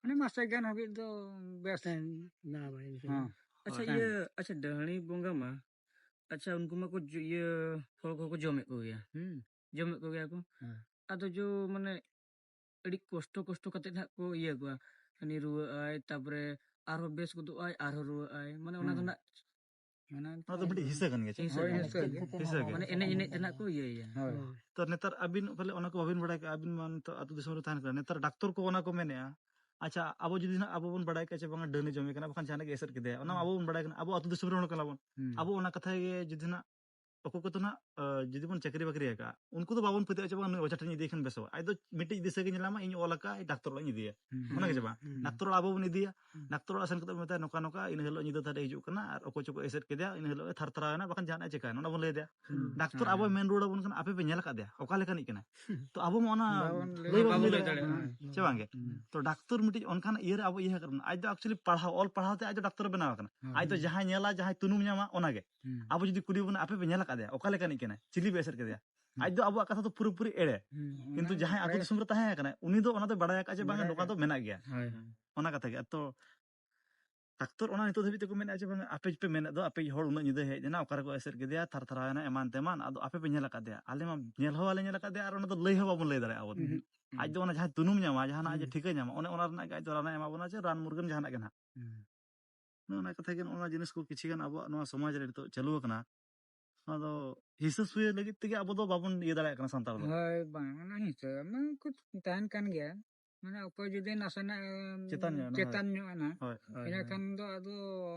ᱢᱟᱱᱮ ᱢᱟᱥᱮ ᱜᱟᱱ ᱦᱟᱹᱵᱤᱡ ᱫᱚ ᱵᱮᱥ᱾ ᱛᱟᱦᱮᱱ ᱫᱟᱲᱮᱭᱟᱜᱼᱟ᱾ ᱦᱮᱸ᱾ ᱟᱪᱪᱷᱟ, ᱦᱳᱭ᱾ ᱤᱭᱟᱹ, ᱟᱪᱪᱷᱟ, ᱰᱟᱹᱦᱲᱤ ᱵᱚᱸᱜᱟ ᱢᱟ, ᱟᱪᱪᱷᱟ, ᱩᱱᱠᱩ ᱢᱟᱠᱚ ᱡᱚ-, ᱤᱭᱟᱹ, ᱦᱚᱲ ᱠᱚᱦᱚᱸ ᱠᱚ ᱡᱚᱢᱮᱫ ᱠᱚᱜᱮᱭᱟ᱾ ᱦᱩᱸ᱾ ᱡᱚᱢᱮᱫ ᱠᱚᱜᱮᱭᱟ ᱠᱚ᱾ ᱦᱮᱸ᱾ ᱟᱫᱚ ᱡᱚ, ᱢᱟᱱᱮ, ᱟᱹᱰᱤ ᱠᱚᱥᱴᱚ, ᱠᱚᱥᱴᱚ ᱠᱟᱛᱮ ᱱᱟᱦᱟᱜ ᱠᱚ ᱤᱭᱟᱹ ᱠᱚᱣᱟ᱾ ᱦᱟᱹᱱᱤ ᱨᱩᱣᱟᱹᱜ ᱟᱭ, ᱛᱟᱯᱚᱨᱮ ᱟᱨᱦᱚᱸ ᱵᱮᱥ ᱜᱚᱫᱚᱜ ᱟᱭ, ᱟᱨᱦᱚᱸ ᱨᱩᱣᱟᱹᱜ ᱟᱭ᱾ ᱢᱟᱱᱮ, ᱚᱱᱟ ᱫᱚ ᱦᱩᱸ᱾ ᱱᱟᱜ ᱢᱟᱱᱮ ᱚᱱᱟ ᱫᱚ ᱢᱤᱫᱴᱤᱡ ᱦᱤᱸᱥᱟᱹ ᱠᱟᱱ ᱜᱮᱭᱟ, ᱪᱮ? ᱦᱤᱸᱥᱟᱹ ᱦᱳᱭ, ᱜᱮ᱾ ᱦᱤᱸᱥᱟᱹ ᱜᱮ᱾ ᱦᱤᱸᱥᱟᱹ ᱜᱮ᱾ ᱢᱟᱱᱮ, ᱮᱱᱮᱡ, ᱮᱱᱮᱡ ᱛᱮ ᱱᱟᱜ ᱠᱚ ᱤᱭᱟᱹᱭᱮᱭᱟ᱾ ᱦᱳᱭ᱾ ᱛᱚ, ᱱᱮᱛᱟᱨ ᱟᱹᱵᱤᱱ ᱯᱟᱞᱮ ᱚᱱᱟ ᱠᱚ ᱵᱟᱹᱵᱤᱱ ᱵᱟᱲᱟᱭ ᱠᱟᱜᱼᱟ, ᱟᱹᱵᱤᱱ ᱢᱟ ᱱᱤᱛᱚᱜ ᱟᱹᱛᱩ ᱫᱤᱥᱚᱢ ᱨᱮ ᱛᱟᱦᱮᱱ ᱠᱟᱱᱟ᱾ ᱱᱮᱛᱟᱨ ᱰᱟᱠᱛᱚᱨ ᱠᱚ ᱚᱱᱟ ᱠᱚ ᱢᱮᱱᱮᱜᱼᱟ᱾ ᱟᱪᱪᱷᱟ, ᱟᱵᱚ ᱡᱩᱫᱤ ᱱᱟᱜ ᱟᱵᱚ ᱵᱚᱱ ᱵᱟᱲᱟᱭ ᱠᱟᱜᱼᱟ, ᱪᱮ ᱵᱟᱝᱟ, ᱰᱟᱹᱱᱮ ᱡᱚᱢᱮ ᱠᱟᱱᱟ, ᱵᱟᱠᱷᱟᱱ ᱡᱟᱦᱟᱱᱟᱜ ᱜᱮ ᱮᱥᱮᱫ ᱠᱮᱫᱮᱭᱟ, ᱚᱱᱟ ᱢᱟ ᱦᱩᱸ᱾ ᱟᱵᱚ ᱵᱚᱱ ᱵᱟᱲᱟᱭ ᱠᱟᱱᱟ, ᱟᱵᱚ ᱟᱹᱛᱩ ᱫᱤᱥᱚᱢ ᱨᱮᱱ ᱦᱚᱲ ᱠᱟᱱᱟ ᱵᱚᱱ᱾ ᱦᱩᱸ᱾ ᱟᱵᱚ ᱚᱱᱟ ᱠᱟᱛᱷᱟ ᱜᱮ ᱡᱩᱫᱤ ᱱᱟᱜ ᱚᱠᱚᱭ ᱠᱚᱫᱚ ᱱᱟᱜ, ᱟᱸ, ᱡᱩᱫᱤ ᱵᱚᱱ ᱪᱟᱹᱠᱨᱤ ᱵᱟᱹᱠᱨᱤ ᱟᱠᱟᱫᱼᱟ, ᱩᱱᱠᱩ ᱫᱚ ᱵᱟᱵᱚᱱ ᱯᱟᱹᱛᱭᱟᱹᱜᱼᱟ ᱪᱮ ᱵᱟᱝ ᱱᱩᱭ ᱚᱡᱷᱟ ᱴᱷᱮᱱ ᱤᱫᱤᱭᱮ ᱠᱷᱟᱱ ᱵᱮᱥᱚᱜᱼᱟ᱾ ᱟᱡ ᱫᱚ ᱢᱤᱫᱴᱤᱡ ᱫᱤᱥᱟᱹ ᱜᱮ ᱧᱮᱞᱟᱢᱟ, ᱤᱧ ᱚᱞ ᱟᱠᱟᱫ, ᱰᱟᱠᱛᱚᱨ ᱚᱲᱟᱜ ᱤᱧ ᱤᱫᱤᱭᱟ᱾ ᱦᱩᱸ᱾ ᱚᱱᱟ ᱜᱮ ᱪᱮ ᱵᱟᱝ? ᱦᱩᱸ᱾ ᱰᱟᱠᱛᱚᱨ ᱚᱲᱟᱜ ᱟᱵᱚ ᱵᱚᱱ ᱤᱫᱤᱭᱟ, ᱦᱩᱸ᱾ ᱰᱟᱠᱛᱚᱨ ᱚᱲᱟᱜ ᱥᱮᱱ ᱠᱟᱛᱮ ᱵᱚᱱ ᱢᱮᱛᱟᱭᱟ, "ᱱᱚᱝᱠᱟ ᱱᱚᱝᱠᱟ, ᱤᱱᱟᱹ ᱦᱤᱞᱳᱜ ᱧᱤᱫᱟᱹ ᱫᱷᱟᱨᱮ ᱦᱤᱡᱩᱜ ᱠᱟᱱᱟ ᱟᱨ ᱚᱠᱚᱭ ᱪᱚᱠᱚ ᱮᱥᱮᱫ ᱠᱮᱫᱮᱭᱟ, ᱤᱱᱟᱹ ᱦᱤᱞᱳᱜ ᱮ ᱛᱷᱟᱨ ᱛᱷᱟᱨᱟᱣ ᱮᱱᱟ, ᱵᱟᱠᱷᱟᱱ ᱡᱟᱦᱟᱱᱟᱜ ᱮ ᱪᱮᱠᱟᱭᱮᱱᱟ", ᱚᱱᱟ ᱵᱚᱱ ᱞᱟᱹᱭ ᱟᱫᱮᱭᱟ᱾ ᱦᱩᱸ᱾ ᱰᱟᱠᱛᱚᱨ ᱦᱮᱸ᱾ ᱟᱵᱚᱭ ᱢᱮᱱ ᱨᱩᱣᱟᱹᱲ ᱟᱵᱚᱱ ᱠᱟᱱᱟ, "ᱟᱯᱮ ᱯᱮ ᱧᱮᱞ ᱟᱠᱟᱫᱮᱭᱟ, ᱚᱠᱟ ᱞᱮᱠᱟᱱᱤᱡ ᱠᱟᱱᱟᱭ?" ᱛᱚ ᱟᱵᱚ ᱢᱟ ᱚᱱᱟ ᱵᱟᱵᱚᱱ ᱞᱟᱹᱭ ᱞᱟᱹᱭ ᱵᱟᱵᱚᱱ ᱵᱟᱵᱚᱱ ᱞᱟᱹᱭ ᱞᱟᱹᱭ ᱫᱟᱲᱮᱭᱟᱜᱼᱟ᱾ ᱫᱟᱲᱮᱭᱟᱜᱼᱟ᱾ ᱦᱮᱸ᱾ ᱪᱮ ᱵᱟᱝ ᱜᱮ? ᱦᱩᱸ᱾ ᱛᱚ ᱰᱟᱠᱛᱚᱨ ᱢᱤᱫᱴᱤᱡ ᱚᱱᱠᱟᱱ ᱤᱭᱟᱹ ᱨᱮ ᱟᱵᱚ ᱤᱭᱟᱹ ᱟᱠᱟᱫ ᱵᱚᱱᱟ, ᱟᱡ ᱫᱚ actually ᱯᱟᱲᱦᱟᱣ, ᱚᱞ ᱯᱟᱲᱦᱟᱣ ᱛᱮ ᱟᱡ ᱫᱚ ᱰᱟᱠᱛᱚᱨ ᱮ ᱵᱮᱱᱟᱣ ᱟᱠᱟᱱᱟ᱾ ᱦᱮᱸ᱾ ᱟᱡ ᱫᱚ ᱡᱟᱦᱟᱸᱭ ᱧᱮᱞᱟ, ᱡᱟᱦᱟᱸᱭ ᱛᱩᱱᱩᱢ ᱧᱟᱢᱟ, ᱚᱱᱟ ᱜᱮ᱾ ᱦᱩᱸ᱾ ᱟᱵᱚ ᱡᱩᱫᱤ ᱠᱩᱞᱤ ᱵᱚᱱᱟ, "ᱟᱯᱮ ᱯᱮ ᱧᱮᱞ ᱟᱠᱟᱫᱮᱭᱟ, ᱚᱠᱟ ᱞᱮᱠᱟᱱᱤᱡ ᱠᱟᱱᱟᱭ, ᱪᱤᱞᱤ ᱯᱮ ᱮᱥᱮᱫ ᱠᱮᱫᱮᱭᱟ?" ᱦᱩᱸ᱾ ᱟᱡ ᱫᱚ ᱟᱵᱚᱣᱟᱜ ᱠᱟᱛᱷᱟ ᱫᱚ ᱯᱩᱨᱟᱹᱯᱩᱨᱤ ᱮᱲᱮ᱾ ᱦᱩᱸ, ᱠᱤᱱᱛᱩ ᱚᱱᱟ ᱡᱟᱦᱟᱸᱭ ᱟᱹᱛᱩ ᱮᱲᱮ᱾ ᱫᱤᱥᱚᱢ ᱨᱮ ᱛᱟᱦᱮᱸ ᱠᱟᱱᱟᱭ, ᱩᱱᱤ ᱫᱚ ᱚᱱᱟ ᱫᱚᱭ ᱵᱟᱲᱟᱭ ᱟᱠᱟᱫᱼᱟ ᱡᱮ ᱵᱟᱝᱟ, ᱵᱟᱲᱟᱭ ᱱᱚᱝᱠᱟ ᱫᱚ ᱟᱠᱟᱫ᱾ ᱢᱮᱱᱟᱜ ᱜᱮᱭᱟ᱾ ᱦᱳᱭ, ᱦᱳᱭ᱾ ᱚᱱᱟ ᱠᱟᱛᱷᱟ ᱜᱮ᱾ ᱛᱚ ᱰᱟᱠᱛᱚᱨ ᱚᱱᱟ ᱱᱤᱛᱚᱜ ᱫᱷᱟᱹᱵᱤᱡ ᱛᱮᱠᱚ ᱢᱮᱱᱮᱫᱼᱟ ᱡᱮ ᱵᱟᱝ, ᱟᱯᱮ ᱯᱮ ᱢᱮᱱᱮᱫ ᱫᱚ, ᱟᱯᱮ ᱦᱚᱲ ᱩᱱᱟᱹᱜ ᱧᱤᱫᱟᱹ ᱦᱮᱡ ᱮᱱᱟ, ᱚᱠᱟ ᱨᱮᱠᱚ ᱮᱥᱮᱫ ᱠᱮᱫᱮᱭᱟ, ᱛᱷᱟᱨ ᱛᱷᱟᱨᱟᱣ ᱮᱱᱟ, ᱮᱢᱟᱱ ᱛᱮᱢᱟᱱ, ᱟᱫᱚ ᱟᱯᱮ ᱯᱮ ᱧᱮᱞ ᱟᱠᱟᱫᱮᱭᱟ, ᱟᱞᱮ ᱢᱟ ᱧᱮᱞ ᱦᱚᱸ ᱵᱟᱞᱮ ᱧᱮᱞ ᱟᱠᱟᱫᱮᱭᱟ ᱟᱨ ᱚᱱᱟ ᱫᱚ ᱞᱟᱹᱭ ᱦᱚᱸ ᱵᱟᱵᱚᱱ ᱞᱟᱹᱭ ᱫᱟᱲᱮᱭᱟᱜᱼᱟ ᱟᱵᱚ ᱫᱚ᱾ ᱟᱡ ᱫᱚ ᱚᱱᱟ ᱡᱟᱦᱟᱸ ᱛᱩᱱᱩᱢ ᱧᱟᱢᱟ, ᱡᱟᱦᱟᱱᱟᱜ ᱟᱡ ᱮ ᱴᱷᱤᱠᱟᱹ ᱧᱟᱢᱟ, ᱚᱱᱮ ᱚᱱᱟ ᱨᱮᱱᱟᱜ ᱜᱮ ᱟᱡ ᱫᱚ ᱨᱟᱱᱮ ᱮᱢᱟ ᱵᱚᱱᱟ, ᱡᱮ ᱨᱟᱱ ᱢᱩᱨᱜᱟᱹᱱ ᱡᱟᱦᱟᱱᱟᱜ ᱜᱮ ᱱᱟᱦᱟᱜ᱾ ᱚᱱᱮ ᱚᱱᱟ ᱠᱟᱛᱷᱟ ᱜᱮ, ᱱᱚᱜᱼᱚ ᱱᱚᱣᱟ ᱡᱤᱱᱤᱥ ᱠᱚ ᱠᱤᱪᱷᱩ ᱜᱟᱱ ᱟᱵᱚᱣᱟᱜ ᱱᱚᱣᱟ ᱥᱚᱢᱟᱡᱽ ᱨᱮ ᱱᱤᱛᱚᱜ ᱪᱟᱹᱞᱩ ᱟᱠᱟᱱᱟ᱾ ᱚᱱᱟ ᱫᱚ ᱦᱤᱥᱟᱹ ᱥᱩᱭᱟᱹ ᱞᱟᱹᱜᱤᱫ ᱛᱮᱜᱮ ᱟᱵᱚ ᱫᱚ ᱵᱟᱵᱚᱱ ᱤᱭᱟᱹ ᱫᱟᱲᱮᱭᱟᱜ ᱠᱟᱱᱟ ᱥᱟᱱᱛᱟᱲ ᱫᱚ᱾ ᱦᱳᱭ, ᱵᱟᱝ, ᱚᱱᱟ ᱦᱤᱥᱟᱹ ᱢᱟ ᱠᱚ ᱛᱟᱦᱮᱱ ᱠᱟᱱ ᱜᱮᱭᱟ᱾ ᱢᱟᱱᱮ ᱚᱠᱚᱭ ᱡᱩᱫᱤ ᱱᱟᱥᱮᱱᱟᱜ, ᱮᱢ, ᱪᱮᱛᱟᱱ ᱧᱚᱜ ᱮᱱᱟ, ᱪᱮᱛᱟᱱ ᱦᱳᱭ᱾ ᱧᱚᱜ ᱮᱱᱟ, ᱦᱳᱭ, ᱦᱳᱭ᱾ ᱤᱱᱟᱹ ᱠᱷᱟᱱ ᱫᱚ ᱟᱫᱚ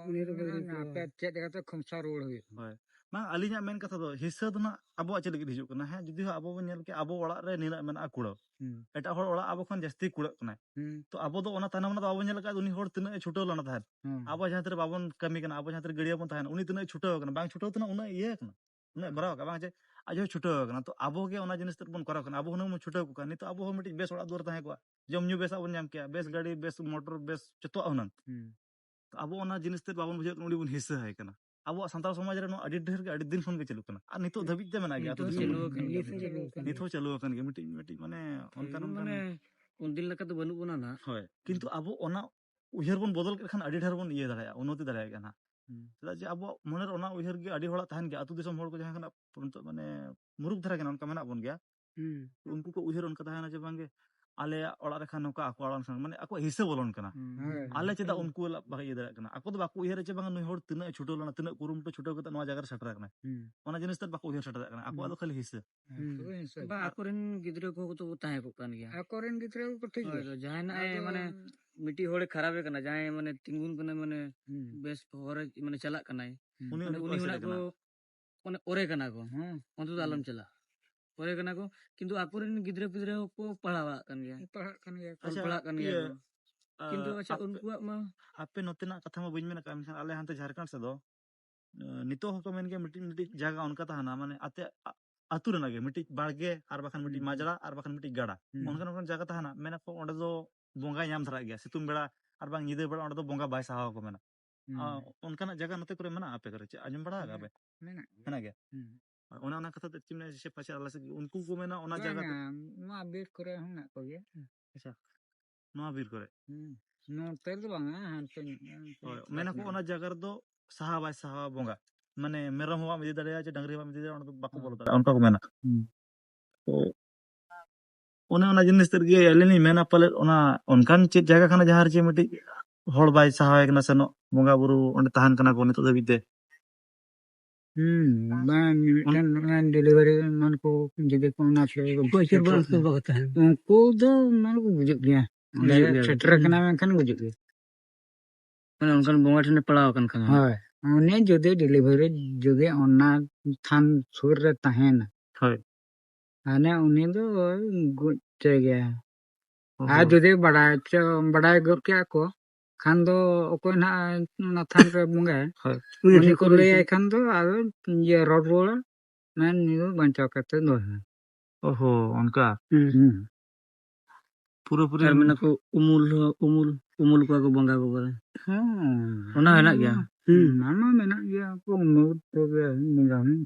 ᱩᱱᱤ ᱫᱚ ᱢᱮᱱᱟ, ᱵᱟᱹᱜᱤ ᱠᱚ ᱟᱯᱮ ᱪᱮᱫ ᱞᱮᱠᱟᱛᱮ ᱠᱷᱚᱢᱥᱟ ᱨᱩᱣᱟᱹᱲ ᱦᱩᱭᱩᱜᱼᱟ? ᱦᱳᱭ᱾ ᱵᱟᱝ, ᱟᱹᱞᱤᱧᱟᱜ ᱢᱮᱱ ᱠᱟᱛᱷᱟ ᱫᱚ ᱦᱤᱥᱟᱹ ᱫᱚ ᱱᱟᱜ ᱟᱵᱚᱣᱟᱜ ᱪᱮᱫ ᱞᱟᱹᱜᱤᱫ ᱦᱤᱡᱩᱜ ᱠᱟᱱᱟ? ᱦᱮᱸ, ᱡᱩᱫᱤ ᱦᱚᱸ ᱟᱵᱚ ᱵᱚᱱ ᱧᱮᱞ ᱠᱮᱜᱼᱟ, ᱟᱵᱚ ᱚᱲᱟᱜ ᱨᱮ ᱱᱤᱱᱟᱹᱜ ᱢᱮᱱᱟᱜᱼᱟ ᱠᱩᱲᱟᱹ, ᱦᱩᱸ᱾ ᱮᱴᱟᱜ ᱦᱚᱲ ᱚᱲᱟᱜ ᱟᱵᱚ ᱠᱷᱚᱱ ᱡᱟᱹᱥᱛᱤ ᱠᱩᱲᱟᱹᱜ ᱠᱟᱱᱟᱭ᱾ ᱦᱩᱸ᱾ ᱛᱚ ᱟᱵᱚ ᱫᱚ ᱚᱱᱟ ᱛᱟᱭᱱᱚᱢ ᱨᱮ ᱫᱚ ᱵᱟᱵᱚᱱ ᱧᱮᱞ ᱟᱠᱟᱫ ᱩᱱᱤ ᱦᱚᱲ ᱛᱤᱱᱟᱹᱜ ᱮ ᱪᱷᱩᱴᱟᱹᱣ ᱞᱮᱱᱟ ᱛᱟᱦᱮᱸᱫ᱾ ᱦᱩᱸ᱾ ᱟᱵᱚ ᱡᱟᱦᱟᱸ ᱛᱤᱨᱮ ᱵᱟᱵᱚᱱ ᱠᱟᱹᱢᱤ ᱠᱟᱱᱟ, ᱟᱵᱚ ᱡᱟᱦᱟᱸ ᱛᱤᱨᱮ ᱜᱟᱹᱲᱭᱟᱹ ᱵᱚᱱ ᱛᱟᱦᱮᱱᱟ, ᱩᱱᱤ ᱛᱤᱱᱟᱹᱜ ᱮ ᱪᱷᱩᱴᱟᱹᱣ ᱟᱠᱟᱱᱟ, ᱵᱟᱝ ᱪᱷᱩᱴᱟᱹᱣ ᱛᱮᱱᱟᱜ ᱩᱱᱟᱹᱜ ᱤᱭᱟᱹ ᱠᱟᱱᱟ, ᱩᱱᱟᱹᱜ ᱵᱷᱚᱨᱟᱣ ᱟᱠᱟᱱᱟ, ᱵᱟᱝ ᱡᱮ ᱟᱡ ᱦᱚᱸ ᱪᱷᱩᱴᱟᱹᱣ ᱟᱠᱟᱱᱟ᱾ ᱛᱚ ᱟᱵᱚ ᱜᱮ ᱚᱱᱟ ᱡᱤᱱᱤᱥ ᱛᱮᱫ ᱵᱚᱱ ᱠᱚᱨᱟᱣ ᱠᱟᱱᱟ, ᱟᱵᱚ ᱦᱩᱱᱟᱹᱝ ᱵᱚᱱ ᱪᱷᱩᱴᱟᱹᱣ ᱠᱚᱜ ᱠᱟᱱ, ᱱᱤᱛᱚᱜ ᱟᱵᱚ ᱦᱚᱸ ᱢᱤᱫᱴᱤᱡ ᱵᱮᱥ ᱚᱲᱟᱜ ᱫᱩᱣᱟᱹᱨ ᱛᱟᱦᱮᱸ ᱠᱚᱜᱼᱟ, ᱡᱚᱢ ᱧᱩ ᱵᱮᱥᱟᱜ ᱵᱚᱱ ᱧᱟᱢ ᱠᱮᱭᱟ, ᱵᱮᱥ ᱜᱟᱹᱰᱤ, ᱵᱮᱥ ᱢᱚᱴᱚᱨ, ᱵᱮᱥ ᱡᱚᱛᱚᱣᱟᱜ ᱦᱩᱱᱟᱹᱝ᱾ ᱦᱩᱸ᱾ ᱛᱚ ᱟᱵᱚ ᱚᱱᱟ ᱡᱤᱱᱤᱥ ᱛᱮᱫ ᱵᱟᱵᱚᱱ ᱵᱩᱡᱷᱟᱹᱣ ᱠᱟᱱᱟ, ᱩᱱᱤ ᱵᱚᱱ ᱦᱤᱥᱟᱹ ᱟᱭ ᱠᱟᱱᱟ᱾ ᱟᱵᱚᱣᱟᱜ ᱥᱟᱱᱛᱟᱲ ᱥᱚᱢᱟᱡᱽ ᱨᱮ ᱱᱚᱣᱟ ᱟᱹᱰᱤ ᱰᱷᱮᱨ ᱜᱮ, ᱟᱹᱰᱤ ᱫᱤᱱ ᱠᱷᱚᱱ ᱜᱮ ᱪᱟᱹᱞᱩᱜ ᱠᱟᱱᱟ, ᱟᱨ ᱱᱤᱛᱚᱜ ᱫᱷᱟᱹᱵᱤᱡ ᱛᱮ ᱢᱮᱱᱟᱜ ᱜᱮᱭᱟ, ᱱᱤᱛ ᱟᱹᱛᱩ ᱦᱚᱸ ᱫᱤᱥᱚᱢ ᱪᱟᱹᱞᱩ ᱨᱮ᱾ ᱟᱠᱟᱱ ᱜᱮᱭᱟ᱾ ᱱᱤᱛ ᱦᱚᱸ ᱪᱟᱹᱞᱩ ᱟᱠᱟᱱ ᱜᱮᱭᱟ᱾ ᱱᱤᱛ ᱦᱚᱸ ᱪᱟᱹᱞᱩ ᱟᱠᱟᱱ ᱜᱮᱭᱟ, ᱢᱤᱫᱴᱤᱡ, ᱢᱤᱫᱴᱤᱡ ᱢᱟᱱᱮ ᱚᱱᱠᱟᱱ, ᱦᱩᱸ, ᱚᱱᱠᱟᱱ ᱢᱟᱱᱮ ᱩᱱᱫᱤᱱ ᱞᱮᱠᱟ ᱫᱚ ᱵᱟᱹᱱᱩᱜ ᱵᱚᱱᱟ ᱱᱟᱦᱟᱜ᱾ ᱦᱳᱭ, ᱠᱤᱱᱛᱩ ᱦᱩᱸ᱾ ᱟᱵᱚ ᱚᱱᱟ ᱩᱭᱦᱟᱹᱨ ᱵᱚᱱ ᱵᱚᱫᱚᱞ ᱠᱮᱫ ᱠᱷᱟᱱ ᱟᱹᱰᱤ ᱰᱷᱮᱨ ᱵᱚᱱ ᱤᱭᱟᱹ ᱫᱟᱲᱮᱭᱟᱜᱼᱟ, ᱩᱱᱱᱚᱛᱤ ᱫᱟᱲᱮᱭᱟᱜ ᱜᱮᱭᱟ ᱱᱟᱦᱟᱜ᱾ ᱦᱩᱸ᱾ ᱪᱮᱫᱟᱜ ᱡᱮ ᱟᱵᱚᱣᱟᱜ ᱢᱚᱱᱮ ᱨᱮ ᱚᱱᱟ ᱩᱭᱦᱟᱹᱨ ᱜᱮ ᱟᱹᱰᱤ ᱦᱚᱲᱟᱜ ᱛᱟᱦᱮᱱ ᱜᱮᱭᱟ, ᱟᱹᱛᱩ ᱫᱤᱥᱚᱢ ᱦᱚᱲ ᱠᱚ ᱡᱟᱦᱟᱸ ᱠᱷᱚᱱᱟᱜ ᱱᱤᱛᱚᱜ ᱢᱟᱱᱮ ᱢᱩᱨᱩᱠ ᱫᱷᱟᱨᱟ ᱜᱮ ᱱᱚᱝᱠᱟ ᱢᱮᱱᱟᱜ ᱵᱚᱱ ᱜᱮᱭᱟ, ᱦᱩᱸ᱾ ᱩᱱᱠᱩ ᱠᱚ ᱩᱭᱦᱟᱹᱨ ᱚᱱᱠᱟ ᱛᱟᱦᱮᱱᱟ ᱡᱮ ᱵᱟᱝᱜᱮ ᱟᱞᱮᱭᱟᱜ ᱚᱲᱟᱜ ᱨᱮ ᱠᱷᱟᱱ ᱱᱚᱝᱠᱟ, ᱟᱠᱚ ᱚᱲᱟᱜ ᱨᱮ ᱠᱷᱟᱱ, ᱢᱟᱱᱮ ᱟᱠᱚᱣᱟᱜ ᱦᱤᱥᱟᱹ ᱵᱚᱞᱚᱱ ᱠᱟᱱᱟ᱾ ᱦᱩᱸ᱾ ᱦᱳᱭ᱾ ᱟᱞᱮ ᱪᱮᱫᱟᱜ ᱦᱳᱭ᱾ ᱩᱱᱠᱩ ᱞᱟ-, ᱵᱟᱠᱚ ᱤᱭᱟᱹ ᱫᱟᱲᱮᱭᱟᱜ ᱠᱟᱱᱟ? ᱟᱠᱚ ᱫᱚ ᱵᱟᱠᱚ ᱩᱭᱦᱟᱹᱨᱟ ᱡᱮ ᱵᱟᱝ ᱱᱩᱭ ᱦᱚᱲ ᱛᱤᱱᱟᱹᱜ ᱮ ᱪᱷᱩᱴᱟᱹᱣ ᱞᱮᱱᱟ, ᱛᱤᱱᱟᱹᱜ ᱠᱩᱨᱩᱢᱩᱴᱩ ᱪᱷᱩᱴᱟᱹᱣ ᱠᱟᱛᱮ ᱱᱚᱣᱟ ᱡᱟᱭᱜᱟ ᱨᱮ ᱥᱮᱴᱮᱨ ᱟᱠᱟᱱᱟᱭ᱾ ᱦᱩᱸ᱾ ᱚᱱᱟ ᱡᱤᱱᱤᱥ ᱛᱮᱫ ᱵᱟᱠᱚ ᱩᱭᱦᱟᱹᱨ ᱥᱮᱴᱮᱨ ᱫᱟᱲᱮᱭᱟᱜ ᱠᱟᱱᱟ᱾ ᱟᱠᱚᱣᱟᱜ ᱦᱩᱸ᱾ ᱫᱚ ᱠᱷᱟᱹᱞᱤ ᱦᱤᱥᱟᱹ᱾ ᱵᱟ, ᱦᱩᱸ᱾ ᱟᱠᱚᱨᱮᱱ ᱜᱤᱫᱽᱨᱟᱹ ᱠᱚᱦᱚᱸ ᱠᱚ ᱛᱟᱦᱮᱸ ᱠᱚᱜ ᱠᱟᱱ ᱜᱮᱭᱟ᱾ ᱟᱠᱚᱨᱮᱱ ᱜᱤᱫᱽᱨᱟᱹ ᱠᱚ ᱴᱷᱤᱠ ᱦᱳᱭ, ᱜᱮᱭᱟ᱾ ᱦᱳᱭ, ᱡᱟᱦᱟᱸᱭ ᱱᱟᱜ ᱮ ᱟᱫᱚ ᱢᱟᱱᱮ ᱢᱤᱫᱴᱤᱡ ᱦᱚᱲᱮ ᱠᱷᱟᱨᱟᱯᱮ ᱠᱟᱱᱟ, ᱡᱟᱦᱟᱸᱭ ᱢᱟᱱᱮ ᱛᱤᱸᱜᱩᱱ ᱠᱟᱱᱟ, ᱢᱟᱱᱮ ᱦᱩᱸ᱾ ᱵᱮᱥ ᱦᱚᱨ ᱨᱮ ᱢᱟᱱᱮ ᱪᱟᱞᱟᱜ ᱠᱟᱱᱟᱭ, ᱩᱱᱤ ᱢᱟᱱᱮ ᱩᱱᱤ ᱩᱱᱤ ᱠᱚ ᱦᱚᱲᱟᱜ ᱮᱥᱮᱫᱮ ᱠᱚ ᱠᱟᱱᱟ᱾ ᱚᱱᱮ ᱚᱨᱮ ᱠᱟᱱᱟ ᱠᱚ, ᱦᱮᱸ᱾ ᱚᱱᱛᱮ ᱫᱚ ᱟᱞᱚᱢ ᱦᱩᱸ᱾ ᱪᱟᱞᱟᱜ᱾ ᱚᱨᱮ ᱠᱟᱱᱟ ᱠᱚ, ᱠᱤᱱᱛᱩ ᱟᱠᱚᱨᱮᱱ ᱜᱤᱫᱽᱨᱟᱹ ᱯᱤᱫᱽᱨᱟᱹ ᱦᱚᱸᱠᱚ ᱯᱟᱲᱦᱟᱣ ᱵᱟᱲᱟᱜ ᱠᱟᱱ ᱜᱮᱭᱟ᱾ ᱯᱟᱲᱦᱟᱜ ᱠᱟᱱ ᱜᱮᱭᱟ ᱠᱚ᱾ ᱚᱞ ᱟᱪᱪᱷᱟ, ᱯᱟᱲᱦᱟᱜ ᱠᱟᱱ ᱜᱮᱭᱟ ᱤᱭᱟᱹ, ᱠᱚ᱾ ᱟ, ᱠᱤᱱᱛᱩ ᱟᱪᱪᱷᱟ, ᱟᱯᱮ, ᱩᱱᱠᱩᱣᱟᱜ ᱢᱟ ᱟᱯᱮ ᱱᱚᱛᱮᱱᱟᱜ ᱠᱟᱛᱷᱟ ᱢᱟ ᱵᱟᱹᱧ ᱢᱮᱱ ᱟᱠᱟᱫ, ᱢᱮᱱᱠᱷᱟᱱ ᱟᱞᱮ ᱦᱟᱱᱛᱮ ᱡᱷᱟᱲᱠᱷᱚᱸᱰ ᱥᱮᱫ ᱫᱚ, ᱮ, ᱱᱤᱛᱚᱜ ᱦᱚᱸᱠᱚ ᱢᱮᱱ ᱜᱮᱭᱟ ᱢᱤᱫᱴᱤᱡ, ᱢᱤᱫᱴᱤᱡ ᱡᱟᱭᱜᱟ ᱚᱱᱠᱟ ᱛᱟᱦᱮᱱᱟ, ᱢᱟᱱᱮ ᱟᱛᱮ, ᱟ-, ᱟᱹᱛᱩ ᱨᱮᱱᱟᱜ ᱜᱮ ᱢᱤᱫᱴᱤᱡ ᱵᱟᱲᱜᱮ ᱟᱨ ᱵᱟᱠᱷᱟᱱ ᱢᱤᱫᱴᱤᱡ ᱦᱩᱸ, ᱦᱩᱸ᱾ ᱢᱟᱡᱽᱲᱟ ᱟᱨ ᱵᱟᱠᱷᱟᱱ ᱢᱤᱫᱴᱤᱡ ᱜᱟᱰᱟ᱾ ᱦᱩᱸ᱾ ᱚᱱᱠᱟᱱ, ᱚᱱᱠᱟᱱ ᱡᱟᱭᱜᱟ ᱛᱟᱦᱮᱱᱟ, ᱢᱮᱱᱟᱠᱚ ᱚᱸᱰᱮ ᱫᱚ ᱵᱚᱸᱜᱟᱭ ᱧᱟᱢ ᱫᱷᱟᱨᱟᱜ ᱜᱮᱭᱟ, ᱥᱤᱛᱩᱝ ᱵᱮᱲᱟ ᱟᱨ ᱵᱟᱝ ᱧᱤᱫᱟᱹ ᱵᱮᱲᱟ ᱚᱸᱰᱮ ᱫᱚ ᱵᱚᱸᱜᱟ ᱵᱟᱭ ᱥᱟᱦᱟᱣ ᱟᱠᱚ ᱢᱮᱱᱟ᱾ ᱦᱩᱸ᱾ ᱟ, ᱚᱱᱠᱟᱱᱟᱜ ᱡᱟᱭᱜᱟ ᱱᱚᱛᱮ ᱠᱚᱨᱮ ᱢᱮᱱᱟᱜᱼᱟ ᱟᱯᱮ ᱠᱚᱨᱮ? ᱪᱮᱫ ᱟᱸᱡᱚᱢ ᱵᱟᱲᱟ ᱟᱠᱟᱫ ᱯᱮ? ᱢᱮᱱᱟᱜ ᱜᱮᱭᱟ᱾ ᱢᱮᱱᱟᱜ ᱜᱮᱭᱟ? ᱦᱩᱸ᱾ ᱚᱱᱮ ᱚᱱᱟ ᱠᱷᱟᱹᱛᱤᱨ ᱛᱮ ᱪᱮᱫ ᱢᱮᱱᱟ, ᱡᱮ ᱯᱟᱪᱮ ᱟᱞᱮ ᱥᱮᱫ ᱩᱱᱠᱩ ᱠᱚ ᱢᱮᱱᱟ ᱚᱱᱟ ᱡᱟᱭᱜᱟ ᱫᱚ ᱵᱟᱝᱟ, ᱱᱚᱣᱟ ᱵᱤᱨ ᱠᱚᱨᱮ ᱦᱚᱸ ᱢᱮᱱᱟᱜ ᱠᱚᱜᱮᱭᱟ᱾ ᱟᱪᱪᱷᱟ, ᱱᱚᱣᱟ ᱵᱤᱨ ᱠᱚᱨᱮ? ᱦᱩᱸ᱾ ᱱᱚᱛᱮ ᱫᱚ ᱵᱟᱝᱟ, ᱦᱟᱱᱛᱮ ᱧᱚᱜ ᱜᱮ, ᱦᱟᱱᱛᱮ ᱦᱳᱭ, ᱧᱚᱜ ᱢᱮᱱᱟ ᱠᱚ ᱜᱮ᱾ ᱚᱱᱟ ᱡᱟᱭᱜᱟ ᱨᱮᱫᱚ ᱥᱟᱦᱟ ᱵᱟᱭ ᱥᱟᱦᱟᱣᱟ ᱵᱚᱸᱜᱟ, ᱢᱟᱱᱮ ᱢᱮᱨᱚᱢ ᱦᱚᱸ ᱵᱟᱢ ᱤᱫᱤ ᱫᱟᱲᱮᱭᱟᱜᱼᱟ, ᱪᱮ ᱰᱟᱝᱨᱤ ᱦᱚᱸ ᱵᱟᱢ ᱤᱫᱤ ᱫᱟᱲᱮᱭᱟᱜᱼᱟ, ᱚᱸᱰᱮ ᱫᱚ ᱵᱟᱠᱚ ᱦᱩᱸ᱾ ᱵᱚᱞᱚ ᱫᱟᱲᱮᱭᱟᱜᱼᱟ, ᱚᱱᱠᱟ ᱠᱚ ᱢᱮᱱᱟ᱾ ᱦᱩᱸ᱾ ᱛᱚ ᱚᱱᱮ ᱚᱱᱟ ᱡᱤᱱᱤᱥ ᱛᱮᱫ ᱜᱮ ᱟᱹᱞᱤᱧ ᱞᱤᱧ ᱢᱮᱱᱟ, ᱯᱟᱞᱮᱫ ᱚᱱᱟ ᱚᱱᱠᱟᱱ ᱪᱮᱫ ᱡᱟᱭᱜᱟ ᱠᱟᱱᱟ, ᱡᱟᱦᱟᱸ ᱨᱮ ᱪᱮ ᱢᱤᱫᱴᱤᱡ ᱦᱚᱲ ᱵᱟᱭ ᱥᱟᱦᱟᱣᱟᱭ ᱠᱟᱱᱟ, ᱥᱮᱱᱚᱜ ᱵᱚᱸᱜᱟ ᱵᱩᱨᱩ ᱚᱸᱰᱮ ᱛᱟᱦᱮᱱ ᱠᱟᱱᱟ ᱠᱚ ᱱᱤᱛᱚᱜ ᱫᱷᱟᱹᱵᱤᱡ ᱛᱮ᱾ ᱦᱩᱸ, ᱵᱟᱝ, ᱢᱤᱫᱴᱮᱱ ᱚᱱᱟ ᱰᱮᱞᱤᱵᱷᱟᱨᱤ ᱢᱟᱱ ᱠᱚ ᱡᱩᱫᱤ ᱠᱚ ᱚᱱᱟ ᱠᱚ ᱚᱠᱚᱭ ᱪᱚ ᱵᱟᱝ ᱥᱮᱴᱮᱨᱚᱜ ᱠᱚ ᱵᱟᱠᱚ ᱛᱟᱦᱮᱱ᱾ ᱩᱱᱠᱩ ᱫᱚ ᱢᱟᱱᱮ ᱠᱚ ᱜᱩᱡᱩᱜ ᱜᱮᱭᱟ᱾ ᱚᱸᱰᱮ ᱜᱩᱡᱩᱜ ᱜᱮᱭᱟ᱾ ᱥᱮᱴᱮᱨ ᱦᱩᱸ᱾ ᱟᱠᱟᱱᱟ ᱢᱮᱱᱠᱷᱟᱱ ᱜᱩᱡᱩᱜ ᱜᱮᱭᱟ᱾ ᱢᱟᱱᱮ ᱚᱱᱠᱟᱱ ᱵᱚᱸᱜᱟ ᱴᱷᱮᱱᱮ ᱯᱟᱲᱟᱣ ᱟᱠᱟᱱ ᱠᱷᱟᱱ᱾ ᱦᱳᱭ᱾ ᱩᱱᱤ ᱡᱩᱫᱤ ᱰᱮᱞᱤᱵᱷᱟᱨᱤ ᱡᱩᱫᱤ ᱚᱱᱟ ᱛᱷᱟᱱ ᱥᱩᱨ ᱨᱮ ᱛᱟᱦᱮᱱᱟ, ᱦᱳᱭ᱾ ᱢᱟᱱᱮ ᱩᱱᱤ ᱫᱚ ᱜᱚᱡ ᱦᱚᱪᱚᱭ ᱜᱮᱭᱟ᱾ ᱚ ᱟᱨ ᱦᱚᱸ᱾ ᱡᱩᱫᱤ ᱵᱟᱰᱟᱭ ᱪᱚ, ᱵᱟᱰᱟᱭ ᱜᱚᱫ ᱠᱮᱜᱼᱟ ᱠᱚ, ᱠᱷᱟᱱ ᱫᱚ ᱚᱠᱚᱭ ᱱᱟᱦᱟᱜ ᱚᱱᱟ ᱛᱷᱟᱱ ᱨᱮ ᱵᱚᱸᱜᱟᱭᱟ, ᱦᱳᱭ᱾ ᱩᱱᱤ ᱩᱱᱤ ᱴᱷᱮᱱ ᱠᱚ ᱠᱚ ᱞᱟᱹᱭᱟᱭ ᱠᱷᱟᱱ ᱫᱚ ᱟᱫᱚ ᱤᱭᱟᱹ ᱨᱚᱲ ᱨᱩᱣᱟᱹᱲᱟ, ᱢᱮᱱ ᱱᱩᱭ ᱫᱚ ᱵᱟᱧᱪᱟᱣ ᱠᱟᱛᱮ ᱫᱚᱦᱚᱭ ᱢᱮ᱾ ᱚ ᱦᱚᱸ, ᱚᱱᱠᱟ? ᱦᱩᱸ᱾ ᱦᱩᱸ᱾ ᱯᱩᱨᱟᱹᱯᱩᱨᱤ ᱟᱨ ᱢᱮᱱᱟ ᱠᱚ ᱩᱢᱩᱞ ᱦᱚᱸ, ᱩᱢᱩᱞ, ᱩᱢᱩᱞ ᱠᱚᱣᱟ ᱠᱚ ᱵᱚᱸᱜᱟ ᱠᱚ ᱵᱚᱞᱮ᱾ ᱦᱮᱸ, ᱚᱱᱟ ᱦᱮᱱᱟᱜ ᱜᱮᱭᱟ? ᱦᱩᱸ᱾ ᱚᱱᱟ ᱢᱟ ᱢᱮᱱᱟᱜ ᱜᱮᱭᱟ, ᱩᱢᱩᱞ ᱠᱚᱜᱮ ᱵᱚᱸᱜᱟ ᱦᱚᱸ᱾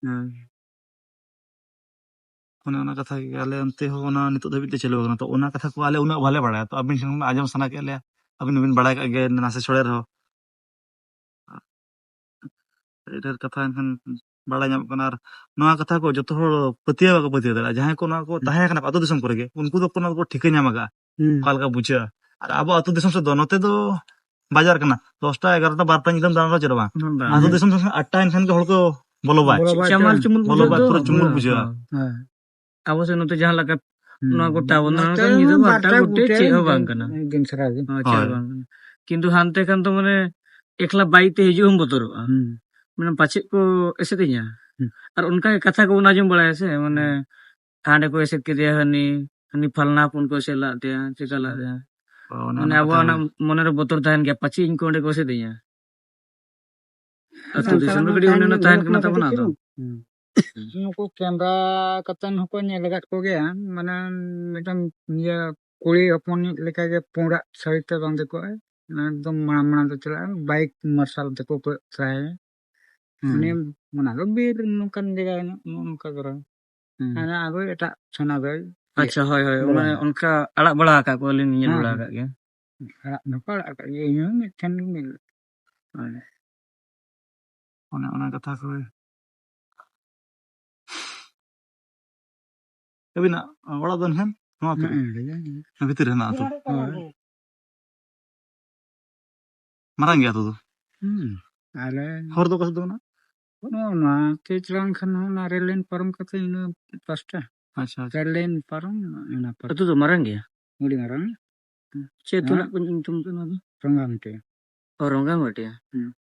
ᱦᱮᱸ᱾ ᱚᱱᱮ ᱚᱱᱟ ᱠᱟᱛᱷᱟ ᱜᱮ, ᱟᱞᱮ ᱚᱱᱛᱮ ᱦᱚᱸ ᱚᱱᱟ ᱱᱤᱛᱚᱜ ᱫᱷᱟᱹᱵᱤᱡ ᱛᱮ ᱪᱟᱹᱞᱩ ᱟᱠᱟᱱᱟ᱾ ᱛᱚ, ᱚᱱᱟ ᱠᱟᱛᱷᱟ ᱠᱚ ᱟᱞᱮ ᱩᱱᱟᱹᱜ ᱵᱟᱞᱮ ᱵᱟᱲᱟᱭᱟ᱾ ᱛᱚ, ᱟᱹᱵᱤᱱ ᱴᱷᱮᱱ ᱠᱷᱚᱱ ᱟᱸᱡᱚᱢ ᱥᱟᱱᱟ ᱠᱮᱫ ᱞᱮᱭᱟ, ᱟᱹᱵᱤᱱ ᱦᱚᱸᱵᱤᱱ ᱵᱟᱲᱟᱭ ᱠᱟᱜ ᱜᱮᱭᱟ ᱱᱟᱥᱮ ᱪᱷᱚᱲᱮ ᱨᱮᱦᱚᱸ᱾ ᱟᱹᱰᱤ ᱰᱷᱮᱨ ᱠᱟᱛᱷᱟ ᱮᱱᱠᱷᱟᱱ ᱵᱟᱲᱟᱭ ᱧᱟᱢᱚᱜ ᱠᱟᱱᱟ᱾ ᱟᱨ ᱱᱚᱣᱟ ᱠᱟᱛᱷᱟ ᱠᱚ ᱡᱚᱛᱚ ᱦᱚᱲ ᱯᱟᱹᱛᱭᱟᱹᱣ ᱵᱟᱠᱚ ᱯᱟᱹᱛᱭᱟᱹᱣ ᱫᱟᱲᱮᱭᱟᱜᱼᱟ᱾ ᱡᱟᱦᱟᱸᱭ ᱠᱚ ᱱᱚᱣᱟ ᱠᱚ ᱦᱩᱸ᱾ ᱛᱟᱦᱮᱸ ᱠᱟᱱᱟ ᱟᱹᱛᱩ ᱫᱤᱥᱚᱢ ᱠᱚᱨᱮ ᱜᱮ, ᱩᱱᱠᱩ ᱫᱚ ᱚᱱᱟ ᱫᱚᱠᱚ ᱴᱷᱤᱠᱟᱹ ᱧᱟᱢ ᱟᱠᱟᱫᱼᱟ, ᱦᱩᱸ᱾ ᱚᱠᱟ ᱞᱮᱠᱟ ᱵᱩᱡᱷᱟᱹᱜᱼᱟ᱾ ᱟᱨ ᱟᱵᱚ ᱟᱹᱛᱩ ᱫᱤᱥᱚᱢ ᱥᱮᱫ ᱫᱚ, ᱱᱚᱛᱮ ᱫᱚ ᱵᱟᱡᱟᱨ ᱠᱟᱱᱟ, ᱫᱚᱥᱴᱟ, ᱮᱜᱟᱨᱚᱴᱟ, ᱵᱟᱨᱚᱴᱟ ᱧᱤᱫᱟᱹᱢ ᱫᱟᱬᱟᱱ ᱨᱮᱦᱚᱸ ᱪᱮᱫ ᱦᱚᱸ ᱵᱟᱝ᱾ ᱵᱟᱝ᱾ ᱟᱹᱛᱩ ᱦᱩᱸ᱾ ᱫᱤᱥᱚᱢ ᱥᱮᱫ ᱟᱴᱴᱟ ᱮᱱᱠᱷᱟᱱ ᱜᱮ ᱦᱚᱲ ᱠᱚ ᱵᱚᱞᱚ ᱵᱟᱭ᱾ ᱪᱟᱢᱟᱞ ᱪᱩᱢᱩᱞ ᱵᱚᱞᱚ ᱵᱩᱡᱷᱟᱹᱜ ᱵᱟᱭ, ᱫᱚ᱾ ᱯᱩᱨᱟᱹ ᱪᱩᱢᱩᱞ ᱦᱮᱸ, ᱵᱩᱡᱷᱟᱹᱜᱼᱟ᱾ ᱦᱮᱸ, ᱦᱮᱸ᱾ ᱟᱵᱚ ᱥᱮᱫ ᱱᱚᱛᱮ ᱡᱟᱦᱟᱸ ᱞᱮᱠᱟ ᱦᱩᱸ᱾ ᱱᱚᱣᱟ ᱜᱚᱴᱟ ᱵᱚᱱ ᱱᱚᱛᱮ ᱫᱟᱬᱟᱱ ᱠᱷᱟᱱ ᱧᱤᱫᱟᱹ ᱦᱚᱸ ᱵᱟᱨᱚᱴᱟ, ᱵᱟᱨᱚᱴᱟ, ᱜᱚᱴᱮ ᱜᱚᱴᱮ ᱪᱮᱫ ᱦᱚᱸ ᱵᱟᱝ ᱫᱤᱱ, ᱠᱟᱱᱟ᱾ ᱫᱤᱱ ᱥᱟᱨᱟ ᱜᱮ᱾ ᱦᱳᱭ, ᱪᱮᱫ ᱦᱚᱸ ᱦᱳᱭ᱾ ᱵᱟᱝ ᱠᱟᱱᱟ᱾ ᱠᱤᱱᱛᱩ ᱦᱟᱱᱛᱮ ᱠᱷᱟᱱ ᱫᱚ ᱢᱟᱱᱮ ᱮᱠᱞᱟ ᱵᱟᱭᱤᱠ ᱛᱮ ᱦᱤᱡᱩᱜ ᱦᱚᱸᱢ ᱵᱚᱛᱚᱨᱚᱜᱼᱟ᱾ ᱦᱩᱸ᱾ ᱢᱟᱱᱮ ᱯᱟᱪᱮᱫ ᱠᱚ ᱮᱥᱮᱫᱤᱧᱟ᱾ ᱦᱩᱸ᱾ ᱟᱨ ᱚᱱᱠᱟ ᱜᱮ ᱠᱟᱛᱷᱟ ᱠᱚᱵᱚᱱ ᱟᱸᱡᱚᱢ ᱵᱟᱲᱟᱭᱟ ᱥᱮ, ᱢᱟᱱᱮ ᱦᱩᱸ᱾ ᱦᱟᱸᱰᱮ ᱠᱚ ᱮᱥᱮᱫ ᱠᱮᱫᱮᱭᱟ ᱦᱟᱹᱱᱤ, ᱦᱟᱹᱱᱤ ᱯᱷᱟᱞᱱᱟ ᱦᱚᱯᱚᱱ ᱠᱚ ᱮᱥᱮᱫ ᱞᱟᱫ ᱛᱟᱭᱟ, ᱪᱮᱠᱟ ᱞᱟᱫ ᱛᱟᱭᱟ᱾ ᱦᱳᱭ, ᱚᱱᱮ ᱢᱟᱱᱮ ᱚᱱᱟ ᱟᱵᱚᱣᱟᱜ ᱠᱟᱛᱷᱟ ᱚᱱᱟ ᱜᱮ᱾ ᱢᱚᱱᱮᱨᱮ ᱵᱚᱛᱚᱨ ᱛᱟᱦᱮᱱ ᱜᱮᱭᱟ, ᱯᱟᱪᱮᱫ ᱤᱧ ᱠᱚ ᱚᱸᱰᱮ ᱠᱚ ᱮᱥᱮᱫᱤᱧᱟ᱾ ᱟᱹᱛᱩ ᱥᱟᱱᱛᱟᱲ ᱫᱤᱥᱚᱢ ᱨᱮ ᱢᱟ ᱠᱟᱹᱴᱤᱡ ᱚᱱᱮ ᱛᱟᱦᱮᱱ ᱚᱱᱟ ᱜᱮ ᱛᱟᱦᱮᱱ ᱦᱩᱭᱩᱜ ᱠᱟᱱᱟ ᱠᱟᱱᱟ ᱛᱟᱵᱚᱱᱟ ᱛᱚ ᱟᱫᱚ᱾ ᱪᱮᱫ? ᱦᱩᱸ᱾ ᱱᱩᱠᱩ ᱠᱮᱢᱨᱟ ᱠᱟᱛᱮᱱ ᱦᱚᱸᱠᱚ ᱧᱮᱞ ᱟᱠᱟᱫ ᱠᱚᱜᱮᱭᱟ, ᱢᱟᱱᱮ ᱢᱤᱫᱴᱟᱝ ᱤᱭᱟᱹ ᱠᱩᱲᱤ ᱦᱚᱯᱚᱱᱤᱡ ᱞᱮᱠᱟᱜᱮ ᱯᱩᱸᱰᱟᱜ ᱥᱟᱹᱲᱤ ᱛᱮ ᱵᱟᱸᱫᱮ ᱠᱚᱜᱼᱟᱭ, ᱮᱠᱫᱚᱢ ᱢᱟᱲᱟᱝ ᱢᱟᱲᱟᱝ ᱛᱮ ᱪᱟᱞᱟᱜᱼᱟ, ᱵᱟᱭᱤᱠ ᱢᱟᱨᱥᱟᱞ ᱛᱮᱠᱚ ᱠᱚᱭᱚᱜ ᱛᱟᱭᱟ᱾ ᱦᱩᱸ᱾ ᱢᱟᱱᱮ ᱚᱱᱟ ᱫᱚ ᱵᱤᱨ ᱱᱚᱝᱠᱟᱱ ᱡᱟᱭᱜᱟ ᱠᱟᱱᱟ, ᱱᱚᱜᱼᱚ ᱱᱚᱝᱠᱟ ᱠᱚᱨᱮ᱾ ᱦᱩᱸ᱾ ᱦᱟᱱᱟ ᱟᱵᱚ ᱮᱴᱟᱜ ᱥᱚᱱᱟ ᱫᱚᱭ ᱟᱪᱪᱷᱟ, ᱦᱳᱭ, ᱦᱳᱭ, ᱵᱟᱲᱟᱭᱟ᱾ ᱢᱟᱱᱮ ᱚᱱᱠᱟ ᱟᱲᱟᱜ ᱵᱟᱲᱟ ᱟᱠᱟᱫ ᱠᱚᱣᱟᱞᱤᱧ, ᱧᱮᱞ ᱦᱮᱸ, ᱵᱟᱲᱟ ᱦᱮᱸ᱾ ᱟᱠᱟᱫ ᱜᱮᱭᱟ᱾ ᱟᱲᱟᱜ ᱫᱚᱠᱚ ᱟᱲᱟᱜ ᱟᱠᱟᱫ ᱜᱮᱭᱟ, ᱤᱧ ᱦᱚᱸ ᱢᱤᱫ ᱴᱷᱮᱱ ᱜᱮ ᱢᱤᱫ᱾ ᱦᱳᱭ᱾ ᱚᱱᱮ ᱚᱱᱟ ᱠᱟᱛᱷᱟ ᱠᱚ᱾ ᱟᱹᱵᱤᱱᱟᱜ ᱚᱲᱟᱜ ᱫᱚ ᱱᱟᱦᱟᱜ ᱱᱚᱣᱟ ᱟᱹᱛᱩ ᱨᱮ? ᱦᱮᱸ, ᱦᱮᱸ, ᱦᱮᱸ᱾ ᱵᱷᱤᱛᱤᱨ ᱨᱮ ᱦᱮᱱᱟᱜ ᱟᱹᱛᱩ? ᱦᱳᱭ᱾ ᱢᱟᱨᱟᱝ ᱜᱮᱭᱟ ᱟᱹᱛᱩ ᱫᱚ? ᱦᱩᱸ᱾ ᱟᱞᱮ ᱦᱚᱨ ᱫᱚ ᱚᱠᱟ ᱥᱮᱫ ᱛᱟᱵᱚᱱᱟ? ᱱᱚᱜᱼᱚ ᱱᱚᱣᱟ ᱠᱟᱹᱡ ᱪᱟᱞᱟᱝ ᱠᱷᱟᱱ ᱦᱚᱸ ᱚᱱᱟ ᱨᱮᱞ ᱞᱟᱭᱤᱱ ᱯᱟᱨᱚᱢ ᱠᱟᱛᱮ ᱤᱱᱟᱹ ᱯᱟᱥᱴᱟ᱾ ᱟᱪᱪᱷᱟ, ᱟᱪᱪᱷᱟ᱾ ᱨᱮᱞ ᱞᱟᱭᱤᱱ ᱯᱟᱨᱚᱢ ᱤᱱᱟᱹ ᱯᱟᱥᱴᱟ᱾ ᱟᱹᱛᱩ ᱫᱚ ᱢᱟᱨᱟᱝ ᱜᱮᱭᱟ? ᱟᱹᱰᱤ ᱢᱟᱨᱟᱝ᱾ ᱪᱮᱫ ᱟᱹᱛᱩ ᱦᱮᱸ? ᱨᱮᱱᱟᱜ ᱧᱩᱛᱩᱢ ᱫᱚ ᱱᱚᱣᱟ ᱫᱚ? ᱨᱚᱝᱜᱟᱢᱟᱹᱴᱤᱭᱟᱹ᱾ ᱚ, ᱨᱚᱝᱜᱟᱢᱟᱹᱴᱤᱭᱟᱹ᱾ ᱦᱩᱸ᱾